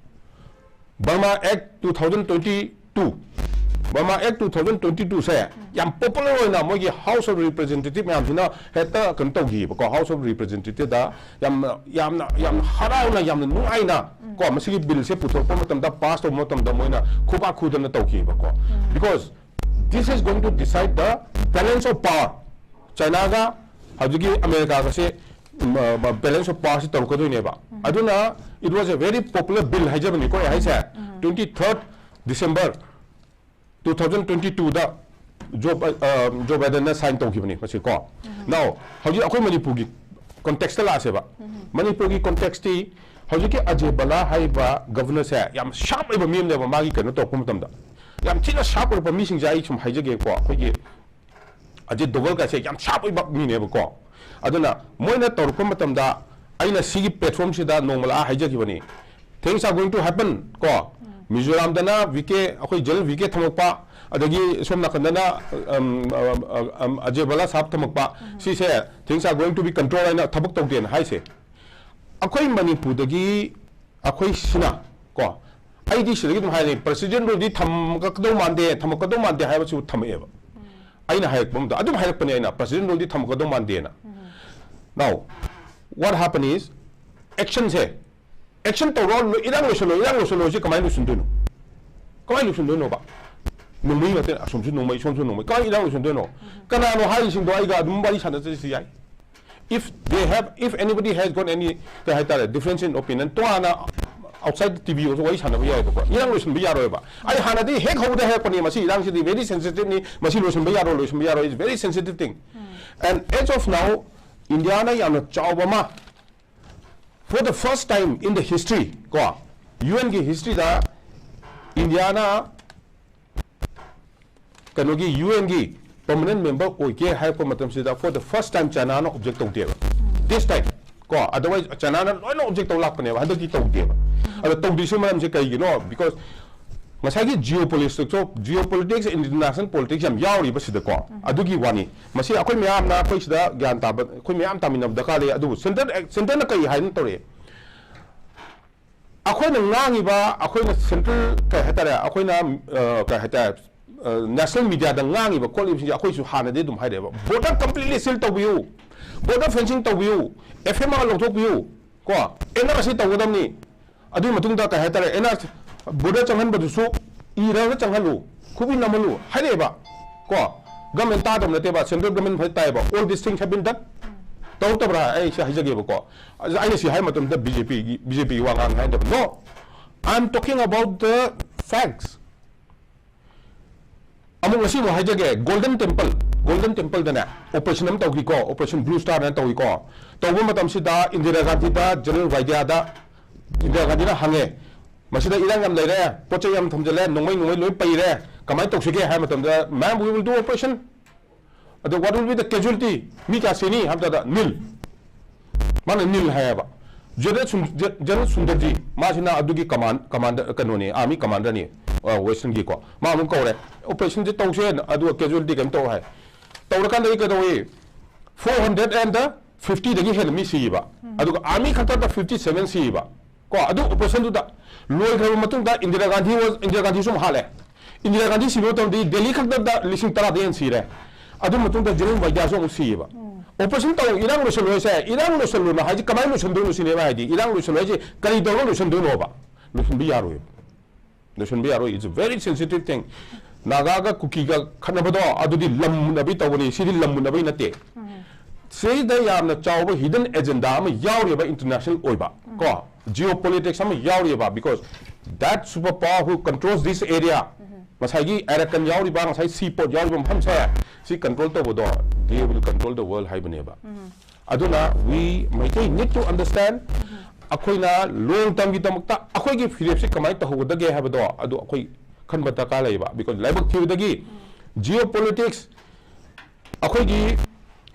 Burma Act two thousand twenty two, Burma Act two thousand twenty two ꯁꯦ ꯌꯥꯝ popular ꯑꯣꯏꯅ ꯃꯣꯏꯒꯤ House of Representative ꯃꯌꯥꯝꯁꯤꯅ ꯍꯦꯛꯇ ꯀꯩꯅꯣ ꯇꯧꯈꯤꯕꯀꯣ, House of Representative ꯗ ꯌꯥꯝꯅ ꯌꯥꯝꯅ ꯌꯥꯝꯅ ꯍꯔꯥꯎꯅ, ꯌꯥꯝꯅ ꯅꯨꯡꯉꯥꯏꯅ ꯀꯣ, ꯃꯁꯤꯒꯤ bill ꯁꯦ ꯄꯨꯊꯣꯔꯛꯄ ꯃꯇꯝꯗ, pass ꯇꯧꯕ ꯃꯇꯝꯗ ꯃꯣꯏꯅ ꯈꯨꯕꯥꯛ ꯈꯨꯗꯅ ꯇꯧꯈꯤꯕꯀꯣ. Because this is going to decide the balance of power. China ꯒ ꯍꯧꯖꯤꯛꯀꯤ America ꯒꯁꯦ balance of power ꯁꯤ ꯇꯧꯔꯛꯀꯗꯣꯏꯅꯦꯕ. ꯑꯗꯨꯅ it was a very popular bill ꯍꯥꯏꯖꯕꯅꯤꯀꯣ ꯑꯩ ꯍꯥꯏꯁꯦ. Twenty third December two thousand twenty two ꯗ ꯖꯣ ꯖꯣ ꯕꯥꯏꯗꯟꯅ sign ꯇꯧꯈꯤꯕꯅꯤ ꯃꯁꯤ ꯀꯣ. Now, ꯍꯧꯖꯤꯛ ꯑꯩꯈꯣꯏ ꯃꯅꯤꯄꯨꯔꯒꯤ context ꯇ ꯂꯥꯛꯑꯁꯦꯕ. ꯃꯅꯤꯄꯨꯔꯒꯤ context ꯇꯤ ꯍꯧꯖꯤꯛꯀꯤ ꯑꯖꯦ ꯕꯂꯥ ꯍꯥꯏꯔꯤꯕ governor ꯁꯦ ꯌꯥꯝ sharp ꯑꯣꯏꯕ ꯃꯤ ꯑꯃꯅꯦꯕ, ꯃꯥꯒꯤ ꯀꯩꯅꯣ ꯇꯧꯔꯛꯄ ꯃꯇꯝꯗ. ꯌꯥꯝ ꯊꯤꯅ sharp ꯑꯣꯏꯔꯛꯄ ꯃꯤꯁꯤꯡꯁꯦ ꯑꯩ ꯁꯨꯝ ꯍꯥꯏꯖꯒꯦꯀꯣ, ꯑꯩꯈꯣꯏꯒꯤ ꯑꯖꯤꯠ ꯗꯣꯚꯜ ꯀꯥꯏꯁꯦ ꯌꯥꯝ sharp ꯑꯣꯏꯕ ꯃꯤꯅꯦꯕꯀꯣ. ꯑꯗꯨꯅ ꯃꯣꯏꯅ ꯇꯧꯔꯛꯄ ꯃꯇꯝꯗ ꯑꯩꯅ ꯁꯤꯒꯤ platform ꯁꯤꯗ ꯅꯣꯡꯃ ꯂꯥꯛꯑ ꯍꯥꯏꯖꯈꯤꯕꯅꯤ, things are going to happen ꯀꯣ. ꯃꯤꯖꯣꯔꯥꯝꯗꯅ ꯚꯤ ꯀꯦ, ꯑꯩꯈꯣꯏ ꯖꯦꯅꯔꯦꯜ ꯚꯤ ꯀꯦ ꯊꯝꯃꯛꯄ, ꯑꯗꯒꯤ ꯁꯣꯝ ꯅꯥꯀꯟꯗꯅ ꯑꯝ, ꯑꯝ, ꯑꯝ, ꯑꯖꯦ ꯕꯂꯥ ꯁꯥꯍꯕ ꯊꯝꯃꯛꯄ, ꯁꯤꯁꯦ things are going to be control ꯍꯥꯏꯅ ꯊꯕꯛ ꯇꯧꯗꯦꯅ ꯍꯥꯏꯁꯦ. ꯑꯩꯈꯣꯏ ꯃꯅꯤꯄꯨꯔꯗꯒꯤ ꯑꯩꯈꯣꯏ ꯁꯤꯅ ꯀꯣ, ꯑꯩꯗꯤ ꯁꯤꯗꯒꯤ ꯑꯗꯨꯝ ꯍꯥꯏꯔꯦ, President rule ꯗꯤ ꯊꯝꯃꯛꯀꯗꯧ ꯃꯥꯟꯗꯦ, ꯊꯝꯃꯛꯀꯗꯧ ꯃꯥꯟꯗꯦ ꯍꯥꯏꯕꯁꯤꯕꯨ ꯊꯝꯃꯛꯑꯦꯕ. ꯑꯩꯅ ꯍꯥꯏꯔꯛꯄ ꯑꯝꯗ ꯑꯗꯨꯝ ꯍꯥꯏꯔꯛꯄꯅꯦ ꯑꯩꯅ, President rule D ꯊꯝꯃꯛꯀꯗꯧ ꯃꯥꯟꯗꯦꯅ. Now, what happen is, action say, action ꯇꯧꯔꯣ, ꯂꯣꯏ-, ꯏꯔꯥꯡ ꯂꯣꯏꯁꯜꯂꯣ, ꯏꯔꯥꯡ ꯂꯣꯏꯁꯜꯂꯣ ꯁꯤ ꯀꯃꯥꯏꯅ ꯂꯣꯏꯁꯤꯟꯗꯣꯏꯅꯣ? ꯀꯃꯥꯏꯅ ꯂꯣꯏꯁꯤꯟꯗꯣꯏꯅꯣꯕ? ꯅꯣꯡꯃꯩ ꯉꯥꯛꯇ, ꯑꯁꯣꯝꯁꯨ ꯅꯣꯡꯃꯩ, ꯁꯣꯝꯁꯨ ꯅꯣꯡꯃꯩ, ꯀꯃꯥꯏꯅ ꯏꯔꯥꯡ ꯂꯣꯏꯁꯤꯟꯗꯣꯏꯅꯣ? ꯀꯅꯥꯅꯣ ꯍꯥꯏꯔꯤꯁꯤꯡꯗꯣ ꯑꯩꯒ ꯑꯗꯨꯝ ꯋꯥꯔꯤ ꯁꯥꯟꯅꯖꯔꯤꯁꯤ ꯌꯥꯏ. If they have, if anybody has got any, ꯀꯩ ꯍꯥꯏꯇꯥꯔꯦ, difference in opinion, ꯇꯣꯉꯥꯟꯅ outside ꯇꯤ ꯚꯤ ꯑꯣꯏꯔꯁꯨ ꯋꯥꯔꯤ ꯁꯥꯟꯅꯕ ꯌꯥꯏꯕꯀꯣ. ꯏꯔꯥꯡ ꯂꯣꯏꯁꯤꯟꯕ ꯌꯥꯔꯣꯏꯕ. ꯑꯩ ꯍꯥꯟꯅꯗꯤ ꯍꯦꯛ ꯍꯧꯕꯗ ꯍꯥꯏꯔꯛꯄꯅꯦ, ꯃꯁꯤ ꯏꯔꯥꯡꯁꯤꯗꯤ very sensitive ꯅꯤ, ꯃꯁꯤ ꯂꯣꯏꯁꯤꯟꯕ ꯌꯥꯔꯣꯏ, ꯂꯣꯏꯁꯤꯟꯕ ꯌꯥꯔꯣꯏ, it's very sensitive thing. And as of now, ꯏꯟꯗꯤꯌꯥꯅ ꯌꯥꯝꯅ ꯆꯥꯎꯕ ꯑꯃ, for the first time in the history ꯀꯣ, ꯌꯨ ꯑꯦꯟ ꯒꯤ history ꯗ ꯏꯟꯗꯤꯌꯥꯅ ꯀꯩꯅꯣꯒꯤ ꯌꯨ ꯑꯦꯟ ꯒꯤ permanent member ꯑꯣꯏꯒꯦ ꯍꯥꯏꯔꯛꯄ ꯃꯇꯝꯁꯤꯗ for the first time China ꯅ object ꯇꯧꯗꯦꯕ. This time ꯀꯣ, otherwise China ꯅ ꯂꯣꯏꯅ object ꯇꯧ ꯂꯥꯛꯄꯅꯦꯕ, ꯍꯟꯗꯛꯇꯤ ꯇꯧꯗꯦꯕ. ꯑꯗꯣ ꯇꯧꯗ꯭ꯔꯤꯁꯨ ꯃꯔꯝꯁꯦ ꯀꯩꯒꯤꯅꯣ? Because ꯉꯁꯥꯏꯒꯤ geopolitics ꯁꯨ, geopolitics and international politics ꯌꯥꯝ ꯌꯥꯎꯔꯤꯕ ꯁꯤꯗꯀꯣ, ꯑꯗꯨꯒꯤ ꯋꯥꯅꯤ. ꯃꯁꯤ ꯑꯩꯈꯣꯏ ꯃꯌꯥꯝꯅ, ꯑꯩꯈꯣꯏ ꯁꯤꯗ ꯒ꯭ꯌꯥꯟ ꯇꯥꯕ, ꯑꯩꯈꯣꯏ ꯃꯌꯥꯝ ꯇꯥꯃꯤꯟꯅꯕ ꯗꯔꯀꯥꯔ ꯂꯩ. ꯑꯗꯨꯕꯨ center, center ꯅ ꯀꯩ ꯍꯥꯏꯅ ꯇꯧꯔꯛꯑꯦ? ꯑꯩꯈꯣꯏꯅ ꯉꯥꯡꯉꯤꯕ, ꯑꯩꯈꯣꯏꯅ ꯁꯦꯟꯇ꯭ꯔꯦꯜ, ꯀꯩ ꯍꯥꯏꯇꯥꯔꯦ, ꯑꯩꯈꯣꯏꯅ, ꯑ, ꯀꯩ ꯍꯥꯏꯇꯥꯔꯦ, ꯅꯦꯁꯅꯦꯜ ꯃꯤꯗꯤꯌꯥꯗ ꯉꯥꯡꯉꯤꯕ ꯈꯣꯠꯂꯤꯕꯁꯤꯡꯁꯦ ꯑꯩꯈꯣꯏꯁꯨ ꯍꯥꯟꯅꯗꯤ ꯑꯗꯨꯝ ꯍꯥꯏꯔꯛꯑꯦꯕ, ꯕꯣꯔꯗꯔ ꯀꯝꯄ꯭ꯂꯤꯠꯂꯤ ꯁꯤꯜ ꯇꯧꯕꯤꯌꯨ, ꯕꯣꯔꯗꯔ ꯐꯦꯟꯁꯤꯡ ꯇꯧꯕꯤꯌꯨ, ꯑꯦꯐ ꯑꯦꯝ ꯑꯥꯔ ꯂꯧꯊꯣꯛꯄꯤꯌꯨ, ꯀꯣ, ꯑꯦꯟ ꯑꯥꯔ ꯁꯤ ꯇꯧꯒꯗꯕꯅꯤ꯫ ꯑꯗꯨꯒꯤ ꯃꯇꯨꯡꯗ ꯀꯩ ꯍꯥꯏꯇꯥꯔꯦ, ꯑꯦꯟ ꯑꯥꯔ ꯁꯤ, ꯕꯣꯔꯗꯔ ꯆꯪꯍꯟꯕꯗꯨꯁꯨ ꯏꯔꯒ ꯆꯪꯍꯜꯂꯨ, ꯈꯨꯕꯤ ꯅꯝꯍꯜꯂꯨ ꯍꯥꯏꯔꯛꯑꯦꯕ, ꯀꯣ꯫ ꯒꯃꯦꯟ ꯇꯥꯗꯕ ꯅꯠꯇꯦꯕ, ꯁꯦꯟꯇ꯭ꯔꯦꯜ ꯒꯃꯦꯟ ꯐꯖ ꯇꯥꯏꯌꯦꯕ, all these things have been done꯫ ꯇꯧꯔꯛꯇꯕ꯭ꯔꯥ? ꯑꯩ ꯁꯤ ꯍꯥꯏꯖꯒꯦꯕꯀꯣ꯫ ꯑꯩꯅ ꯁꯤ ꯍꯥꯏ ꯃꯇꯝꯗ ꯕꯤ ꯖꯦ ꯄꯤꯒꯤ, ꯕꯤ ꯖꯦ ꯄꯤꯒꯤ ꯋꯥ ꯉꯥꯡꯉꯦ ꯍꯥꯏꯗꯕ꯫ No, I am talking about the facts꯫ ꯑꯃꯨꯛ ꯉꯁꯤ ꯑꯃꯨꯛ ꯍꯥꯏꯖꯒꯦ, ꯒꯣꯜꯗꯟ ꯇꯦꯝꯄꯜ, ꯒꯣꯜꯗꯟ ꯇꯦꯝꯄꯜꯗꯅꯦ ꯑꯣꯄꯔꯦꯁꯟ ꯑꯃ ꯇꯧꯈꯤꯀꯣ, ꯑꯣꯄꯔꯦꯁꯟ ꯕ꯭ꯂꯨ ꯁ꯭ꯇꯥꯔꯅ ꯇꯧꯏꯀꯣ꯫ ꯇꯧꯕ ꯃꯇꯝꯁꯤꯗ ꯏꯟꯗꯤꯔꯥ ꯒꯥꯟꯙꯤꯗ, ꯖꯦꯅꯔꯦꯜ ꯋꯥꯏꯗꯤꯌꯥꯗ ꯏꯟꯗꯤꯔꯥ ꯒꯥꯟꯙꯤꯅ ꯍꯪꯉꯦ, "ꯃꯁꯤꯗ ꯏꯔꯥꯡ ꯌꯥꯝ ꯂꯩꯔꯦ, ꯄꯣꯠ ꯆꯩ ꯌꯥꯝ ꯊꯝꯖꯤꯜꯂꯦ, ꯅꯣꯡꯃꯩ ꯅꯣꯡꯃꯩ ꯂꯣꯏ ꯄꯩꯔꯦ, ꯀꯃꯥꯏꯅ ꯇꯧꯁꯤꯒꯦ?" ꯍꯥꯏꯕ ꯃꯇꯝꯗ, "Ma'am, we will do operation." ꯑꯗꯣ, "What will be the casualty?" ꯃꯤ ꯀꯌꯥ ꯁꯤꯅꯤ ꯍꯥꯏꯕꯗ, "ꯅꯤꯜ"꯫ ꯃꯥꯅ ꯅꯤꯜ ꯍꯥꯏꯌꯦꯕ꯫ ꯖꯦꯅꯔꯦꯜ ꯁꯨꯟ-, ꯖꯦ-, ꯖꯦꯅꯔꯦꯜ ꯁꯨꯟꯗꯔꯖꯤ, ꯃꯥꯁꯤꯅ ꯑꯗꯨꯒꯤ ꯀꯃꯥꯟ-, ꯀꯃꯥꯟꯗꯔ, ꯀꯩꯅꯣꯅꯤ, ꯑꯥꯔꯃꯤ ꯀꯃꯥꯟꯗꯔꯅꯤ, ꯑ, ꯋꯦꯁꯇꯔꯟꯒꯤꯀꯣ꯫ ꯃꯥ ꯑꯃꯨꯛ ꯀꯧꯔꯦ, "ꯑꯣꯄꯔꯦꯁꯟꯁꯦ ꯇꯧꯁꯦ, ꯑꯗꯨꯒ ꯀꯦꯖꯨꯋꯦꯂꯤꯇꯤ ꯀꯩꯅꯣ ꯇꯧ" ꯍꯥꯏ꯫ ꯇꯧꯔꯀꯥꯟꯗꯗꯤ ꯀꯩꯗꯧꯏ? Four hundred and fifty ꯗꯒꯤ ꯍꯦꯟꯅ ꯃꯤ ꯁꯤꯌꯦꯕ꯫ ꯑꯗꯨꯒ ꯑꯥꯔꯃꯤ ꯈꯛꯇꯗ fifty seven ꯁꯤꯌꯦꯕ꯫ ꯀꯣ, ꯑꯗꯨ ꯑꯣꯄꯔꯦꯁꯟꯗꯨꯗ ꯂꯣꯏꯈ꯭ꯔꯕ ꯃꯇꯨꯡꯗ ꯏꯟꯗꯤꯔꯥ ꯒꯥꯟꯙꯤ was, ꯏꯟꯗꯤꯔꯥ ꯒꯥꯟꯙꯤꯁꯨ ꯑꯃꯨꯛ ꯍꯥꯠꯂꯦ꯫ ꯏꯟꯗꯤꯔꯥ ꯒꯥꯟꯙꯤ ꯁꯤꯕ ꯃꯇꯝꯗꯗꯤ ꯗꯦꯜꯂꯤ ꯈꯛꯇꯗ ꯂꯤꯁꯤꯡ ꯇꯔꯥꯗ ꯍꯦꯟꯅ ꯁꯤꯔꯦ꯫ ꯑꯗꯨ ꯃꯇꯨꯡꯗ ꯖꯦꯅꯔꯦꯜ ꯋꯥꯏꯗꯤꯌꯥꯁꯨ ꯑꯃꯨꯛ ꯁꯤꯌꯦꯕ꯫ ꯑꯣꯄꯔꯦꯁꯟ ꯇꯧ, ꯏꯔꯥꯡ ꯂꯣꯏꯁꯜꯂꯣ ꯍꯥꯏꯁꯦ, ꯏꯔꯥꯡ ꯂꯣꯏꯁꯜꯂꯣꯅ ꯍꯥꯏꯁꯦ ꯀꯃꯥꯏꯅ ꯂꯣꯏꯁꯟꯗꯣꯏꯅꯣ ꯁꯤꯅꯦꯕ ꯍꯥꯏꯗꯤ, ꯏꯔꯥꯡ ꯂꯣꯏꯁꯜꯂꯣ ꯍꯥꯏꯁꯦ ꯀꯔꯤ ꯇꯧꯔꯒ ꯂꯣꯏꯁꯟꯗꯣꯏꯅꯣꯕ? ꯂꯣꯏꯁꯟꯕ ꯌꯥꯔꯣꯏꯕ꯫ ꯂꯣꯏꯁꯟꯕ ꯌꯥꯔꯣꯏ꯫ It's a very sensitive thing. ꯅꯥꯒꯥꯒ ꯀꯨꯀꯤꯒ ꯈꯠꯅꯕꯗꯣ, ꯑꯗꯨꯗꯤ ꯂꯝ ꯃꯨꯟꯅꯕꯩ ꯇꯧꯕꯅꯤ, ꯁꯤꯗꯤ ꯂꯝ ꯃꯨꯟꯅꯕꯩ ꯅꯠꯇꯦ꯫ ꯁꯤꯗ ꯌꯥꯝꯅ ꯆꯥꯎꯕ hidden agenda ꯑꯃ ꯌꯥꯎꯔꯤꯕ, international ꯑꯣꯏꯕ, ꯀꯣ, geopolitics ꯑꯃ ꯌꯥꯎꯔꯤꯕ, because that superpower who controls this area, ꯉꯁꯥꯏꯒꯤ ꯑꯦꯔꯥꯀꯟ ꯌꯥꯎꯔꯤꯕ, ꯉꯁꯥꯏ ꯁꯤ ꯄꯣꯔꯠ ꯌꯥꯎꯔꯤꯕ ꯃꯐꯝꯁꯦ, ꯁꯤ control ꯇꯧꯕꯗꯣ, they will control the world ꯍꯥꯏꯕꯅꯦꯕ꯫ ꯑꯗꯨꯅ we Meitei need to understand, ꯑꯩꯈꯣꯏꯅ long term ꯒꯤꯗꯃꯛꯇ ꯑꯩꯈꯣꯏꯒꯤ ꯐꯤꯔꯦꯞꯁꯤ ꯀꯃꯥꯏꯅ ꯇꯧꯍꯧꯒꯗꯒꯦ ꯍꯥꯏꯕꯗꯣ, ꯑꯗꯨ ꯑꯩꯈꯣꯏ ꯈꯟꯕ ꯗꯔꯀꯥꯔ ꯂꯩꯌꯦꯕ꯫ Because ꯂꯥꯏꯕꯛ ꯊꯤꯕꯗꯒꯤ geopolitics, ꯑꯩꯈꯣꯏꯒꯤ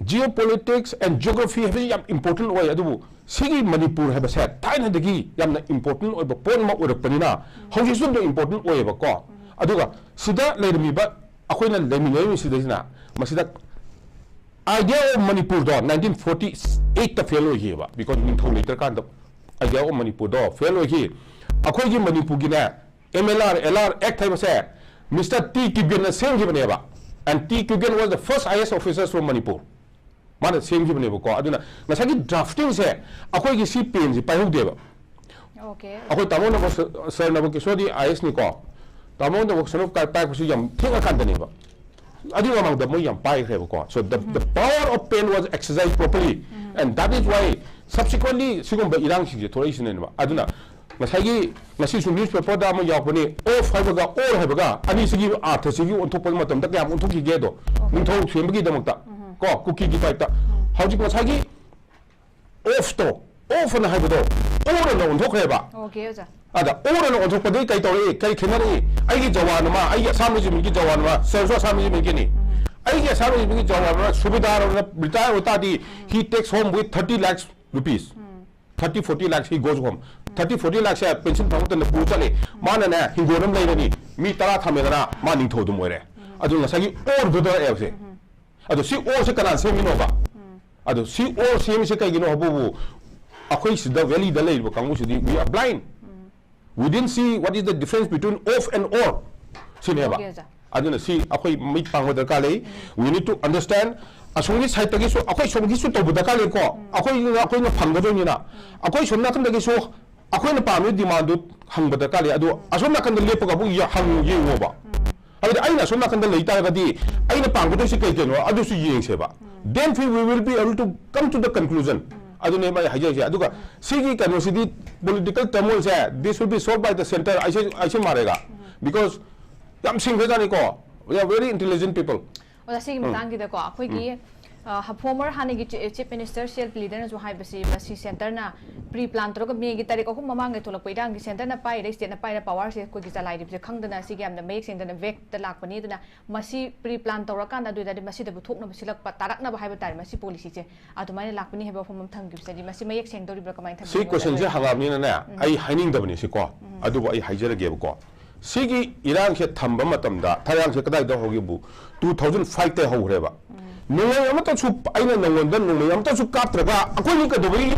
geopolitics and geography ꯍꯥꯏꯕꯁꯤ ꯌꯥꯝ important ꯑꯣꯏ, ꯑꯗꯨꯕꯨ ꯁꯤꯒꯤ ꯃꯅꯤꯄꯨꯔ ꯍꯥꯏꯕꯁꯦ ꯊꯥꯏꯅꯗꯒꯤ ꯌꯥꯝꯅ important ꯑꯣꯏꯕ ꯄꯣꯠ ꯑꯃ ꯑꯣꯏꯔꯛꯄꯅꯤꯅ, ꯍꯧꯖꯤꯛꯁꯨ ꯑꯗꯨꯝ important ꯑꯣꯏꯌꯦꯕꯀꯣ꯫ ꯑꯗꯨꯒ ꯁꯤꯗ ꯂꯩꯔꯝꯃꯤꯕ, ꯑꯩꯈꯣꯏꯅ ꯂꯩꯃꯤꯟꯅꯔꯤꯕꯁꯤꯗꯩꯁꯤꯅ, ꯃꯁꯤꯗ idea of ꯃꯅꯤꯄꯨꯔꯗꯣ nineteen forty eight ꯇ fail ꯑꯣꯏꯈꯤꯑꯕ, because ꯅꯤꯡꯊꯧ ꯂꯩꯇ꯭ꯔꯀꯥꯟꯗ Idea of Manipur ꯗꯣ ꯐꯦꯜ ꯑꯣꯏꯈꯤ꯫ ꯑꯩꯈꯣꯏꯒꯤ ꯃꯅꯤꯄꯨꯔꯒꯤꯅꯦ, M L R, L R Act ꯍꯥꯏꯕꯁꯦ Mister T Kugen ꯅ ꯁꯦꯝꯈꯤꯕꯅꯦꯕ꯫ And T Kugen was the first I A S officer from Manipur. ꯃꯥꯅ ꯁꯦꯝꯈꯤꯕꯅꯦꯕꯀꯣ꯫ ꯑꯗꯨꯅ ꯉꯁꯥꯏꯒꯤ drafting ꯁꯦ ꯑꯩꯈꯣꯏꯒꯤ ꯁꯤ pen ꯁꯤ ꯄꯥꯏꯍꯧꯗꯦꯕ꯫ Okay. ꯑꯩꯈꯣꯏ ꯇꯥꯃꯣ ꯅꯕ ꯁꯔ ꯅꯕ ꯀꯤꯁꯣꯔꯗꯤ I A S ꯅꯤꯀꯣ꯫ ꯇꯥꯃꯣ ꯅꯕ ꯁꯔ ꯄꯥꯏꯔꯛꯄꯁꯨ ꯌꯥꯝ ꯊꯦꯡꯉꯀꯥꯟꯗꯅꯦꯕ꯫ ꯑꯗꯨꯒꯤ ꯃꯃꯥꯡꯗ ꯃꯣꯏ ꯌꯥꯝ ꯄꯥꯏꯈ꯭ꯔꯦꯕꯀꯣ꯫ So the, the power of pen was exercised properly, and that is why subsequently ꯁꯤꯒꯨꯝꯕ ꯏꯔꯥꯡꯁꯤꯡꯁꯦ ꯊꯣꯛꯂꯛꯏꯁꯤꯅꯦꯕ꯫ ꯑꯗꯨꯅ ꯉꯁꯥꯏꯒꯤ ꯉꯁꯤꯁꯨ newspaper ꯗ ꯑꯃ ꯌꯥꯎꯕꯅꯤ, of ꯍꯥꯏꯕꯒ or ꯍꯥꯏꯕꯒ ꯑꯅꯤꯁꯤꯒꯤ ꯑꯥꯔꯊꯁꯤꯒꯤ ꯑꯣꯟꯊꯣꯛꯄ ꯃꯇꯝꯗ ꯀꯌꯥꯝ ꯑꯣꯟꯊꯣꯛꯈꯤꯒꯦꯗꯣ꯫ ꯅꯤꯡꯊꯧ ꯁꯦꯝꯕꯒꯤꯗꯃꯛꯇ ꯀꯣ, ꯀꯨꯀꯤꯒꯤ type ꯇ꯫ ꯍꯧꯖꯤꯛ ꯉꯁꯥꯏꯒꯤ of ꯇꯣ, of ꯑꯅ ꯍꯥꯏꯕꯗꯣ or ꯑꯅ ꯑꯣꯟꯊꯣꯛꯈ꯭ꯔꯦꯕ꯫ Okay, ꯑꯣꯖꯥ꯫ ꯑꯗ or ꯑꯅ ꯑꯣꯟꯊꯣꯛꯄꯗꯒꯤ ꯀꯩ ꯇꯧꯔꯛꯏ, ꯀꯩ ꯈꯦꯠꯅꯔꯛꯏ? ꯑꯩꯒꯤ ꯖꯋꯥꯟ ꯑꯃ, ꯑꯩꯒꯤ Assam Regiment ꯀꯤ ꯖꯋꯥꯟ ꯑꯃ, ꯁꯔꯁꯨ Assam Regiment ꯀꯤꯅꯤ꯫ ꯑꯩꯒꯤ Assam Regiment ꯀꯤ ꯖꯋꯥꯟ ꯑꯃ ꯁꯨꯕꯦꯗꯥꯔ ꯑꯃꯅ retire ꯑꯣꯏ ꯇꯥꯔꯗꯤ, he takes home with thirty lakhs rupees, thirty forty lakhs he goes home꯫ Thirty forty lakhs say pension ꯐꯪꯕ ꯃꯇꯝꯗ ꯄꯨ ꯆꯠꯂꯤ꯫ ꯃꯥꯅꯅꯦ ꯍꯤꯡꯒꯣꯜ ꯑꯃ ꯂꯩꯔꯅꯤ, ꯃꯤ ꯇꯔꯥ ꯊꯝꯃꯦꯗꯅ, ꯃꯥ ꯅꯤꯡꯊꯧ ꯑꯗꯨꯝ ꯑꯣꯏꯔꯦ꯫ ꯑꯗꯨ ꯉꯁꯥꯏꯒꯤ or ꯗꯨꯗ ꯂꯥꯛꯑꯦꯕꯁꯦ꯫ ꯑꯗꯣ ꯁꯤ or ꯁꯦ ꯀꯅꯥ ꯁꯦꯝꯃꯤꯅꯣꯕ? ꯑꯗꯣ ꯁꯤ or ꯁꯦꯝꯃꯤꯁꯦ ꯀꯩꯒꯤꯅꯣ ꯍꯥꯏꯕꯕꯨ, ꯑꯩꯈꯣꯏ ꯁꯤꯗ valley ꯗ ꯂꯩꯔꯤꯕ ꯀꯥꯡꯕꯨꯁꯤꯗꯤ we are blind, we didn't see what is the difference between of and or ꯁꯤꯅꯦꯕ꯫ Okay, ꯑꯣꯖꯥ꯫ ꯑꯗꯨꯅ ꯁꯤ ꯑꯩꯈꯣꯏ ꯃꯤꯠ ꯄꯥꯡꯕ ꯗꯔꯀꯥꯔ ꯂꯩ꯫ We need to understand, ꯑꯁꯣꯝꯒꯤ side ꯇꯒꯤꯁꯨ ꯑꯩꯈꯣꯏ ꯁꯣꯝꯒꯤꯁꯨ ꯇꯧꯕ ꯗꯔꯀꯥꯔ ꯂꯩꯀꯣ꯫ ꯑꯩꯈꯣꯏꯅ, ꯑꯩꯈꯣꯏꯅ ꯐꯪꯒꯗꯣꯏꯅꯤꯅ, ꯑꯩꯈꯣꯏ ꯁꯣꯝ ꯅꯥꯀꯟꯗꯒꯤꯁꯨ ꯑꯩꯈꯣꯏꯅ ꯄꯥꯝꯃꯤꯕ demand ꯗꯨ ꯍꯪꯕ ꯗꯔꯀꯥꯔ ꯂꯩ꯫ ꯑꯗꯣ ꯑꯁꯣꯝ ꯅꯥꯀꯟꯗ ꯂꯦꯞꯄꯒ ꯑꯃꯨꯛ ꯌꯦ-, ꯍꯪ-, ꯌꯦꯡꯉꯣꯕ꯫ ꯍꯥꯏꯕꯗꯤ ꯑꯩꯅ ꯑꯁꯣꯝ ꯅꯥꯀꯟꯗ ꯂꯩ ꯇꯥꯔꯒꯗꯤ ꯑꯩꯅ ꯄꯥꯝꯒꯗꯣꯏꯁꯤ ꯀꯩ ꯀꯩꯅꯣ ꯑꯗꯨꯁꯨ ꯌꯦꯡꯁꯦꯕ꯫ Then we will be able to come to the conclusion. ꯑꯗꯨꯅꯦꯕ ꯑꯩ ꯍꯥꯏꯖꯔꯤꯁꯦ꯫ ꯑꯗꯨꯒ ꯁꯤꯒꯤ ꯀꯩꯅꯣꯁꯤꯗꯤ, political turmoil say, this will be solved by the centre, ꯑꯩꯁꯦ, ꯑꯩꯁꯦ ꯃꯥꯔꯦꯒ꯫ Because ꯌꯥꯝ ꯁꯤꯡꯈ꯭ꯔꯖꯥꯠꯅꯤꯀꯣ꯫ They are very intelligent people. ꯑꯣꯖꯥ, ꯁꯤꯒꯤ ꯃꯇꯥꯡꯒꯤꯗꯀꯣ, ꯑꯩꯈꯣꯏꯒꯤ, ꯑ, former ꯍꯥꯟꯅꯒꯤ chi-, Chief Minister, C L P leader ꯅꯁꯨ ꯍꯥꯏꯕꯁꯤ, ꯃꯁꯤ centre ꯅ pre plan ꯇꯧꯔꯒ May ꯒꯤ ꯇꯥꯔꯤꯛ ꯑꯍꯨꯝ ꯃꯃꯥꯡꯗ ꯊꯣꯛꯂꯛꯄ ꯏꯔꯥꯡꯒꯤ centre ꯅ ꯄꯥꯏꯔꯤꯕ, state ꯅ ꯄꯥꯏꯔꯤꯕ power ꯁꯦ ꯑꯩꯈꯣꯏꯒꯤ ꯆꯂꯥꯏꯔꯤꯕꯁꯦ ꯈꯪꯗꯅ, ꯁꯤꯒꯤ ꯌꯥꯝꯅ ꯃꯌꯦꯛ ꯁꯦꯡꯗꯅ vague ꯇ ꯂꯥꯛꯄꯅꯤ꯫ ꯑꯗꯨꯅ ꯃꯁꯤ pre plan ꯇꯧꯔꯀꯥꯟꯗ, ꯑꯗꯨ ꯑꯣꯏꯇꯥꯔꯗꯤ ꯃꯁꯤꯗꯕꯨ ꯊꯣꯛꯅꯕ ꯁꯤꯜꯂꯛꯄ, ꯇꯥꯔꯛꯅꯕ ꯍꯥꯏꯕ ꯇꯥꯔꯦ, ꯃꯁꯤ policy ꯁꯦ ꯑꯗꯨꯃꯥꯏꯅ ꯂꯥꯛꯄꯅꯤ ꯍꯥꯏꯕ ꯋꯥꯐꯝ ꯑꯃ ꯊꯝꯈꯤꯕꯁꯤꯗꯤ, ꯃꯁꯤ ꯃꯌꯦꯛ ꯁꯦꯡꯗꯧꯔꯤꯕ꯭ꯔꯥ, ꯀꯃꯥꯏꯅ ꯊꯝꯕꯤꯕꯅꯣ? ꯁꯤ question ꯁꯦ ꯍꯪꯉꯛꯑꯕꯅꯤꯅꯅꯦ, ꯑꯩ ꯍꯥꯏꯅꯤꯡꯗꯕꯅꯤ ꯁꯤꯀꯣ꯫ ꯑꯗꯨꯕꯨ ꯑꯩ ꯍꯥꯏꯖꯔꯒꯦꯕꯀꯣ꯫ ꯁꯤꯒꯤ ꯏꯔꯥꯡꯁꯦ ꯊꯝꯕ ꯃꯇꯝꯗ, ꯊꯥꯏꯔꯥꯡꯁꯦ ꯀꯗꯥꯏꯗ ꯍꯧꯒꯦꯕꯨ, two thousand five ꯇꯩ ꯍꯧꯈ꯭ꯔꯦꯕ꯫ ꯅꯣꯡꯃꯩ ꯑꯃꯠꯇꯁꯨ ꯑꯩꯅ ꯅꯪꯉꯣꯟꯗ ꯅꯣꯡꯃꯩ ꯑꯃꯠꯇꯁꯨ ꯀꯥꯞꯇ꯭ꯔꯒ ꯑꯩꯈꯣꯏꯅꯤ ꯀꯩꯗꯧꯕꯒꯤ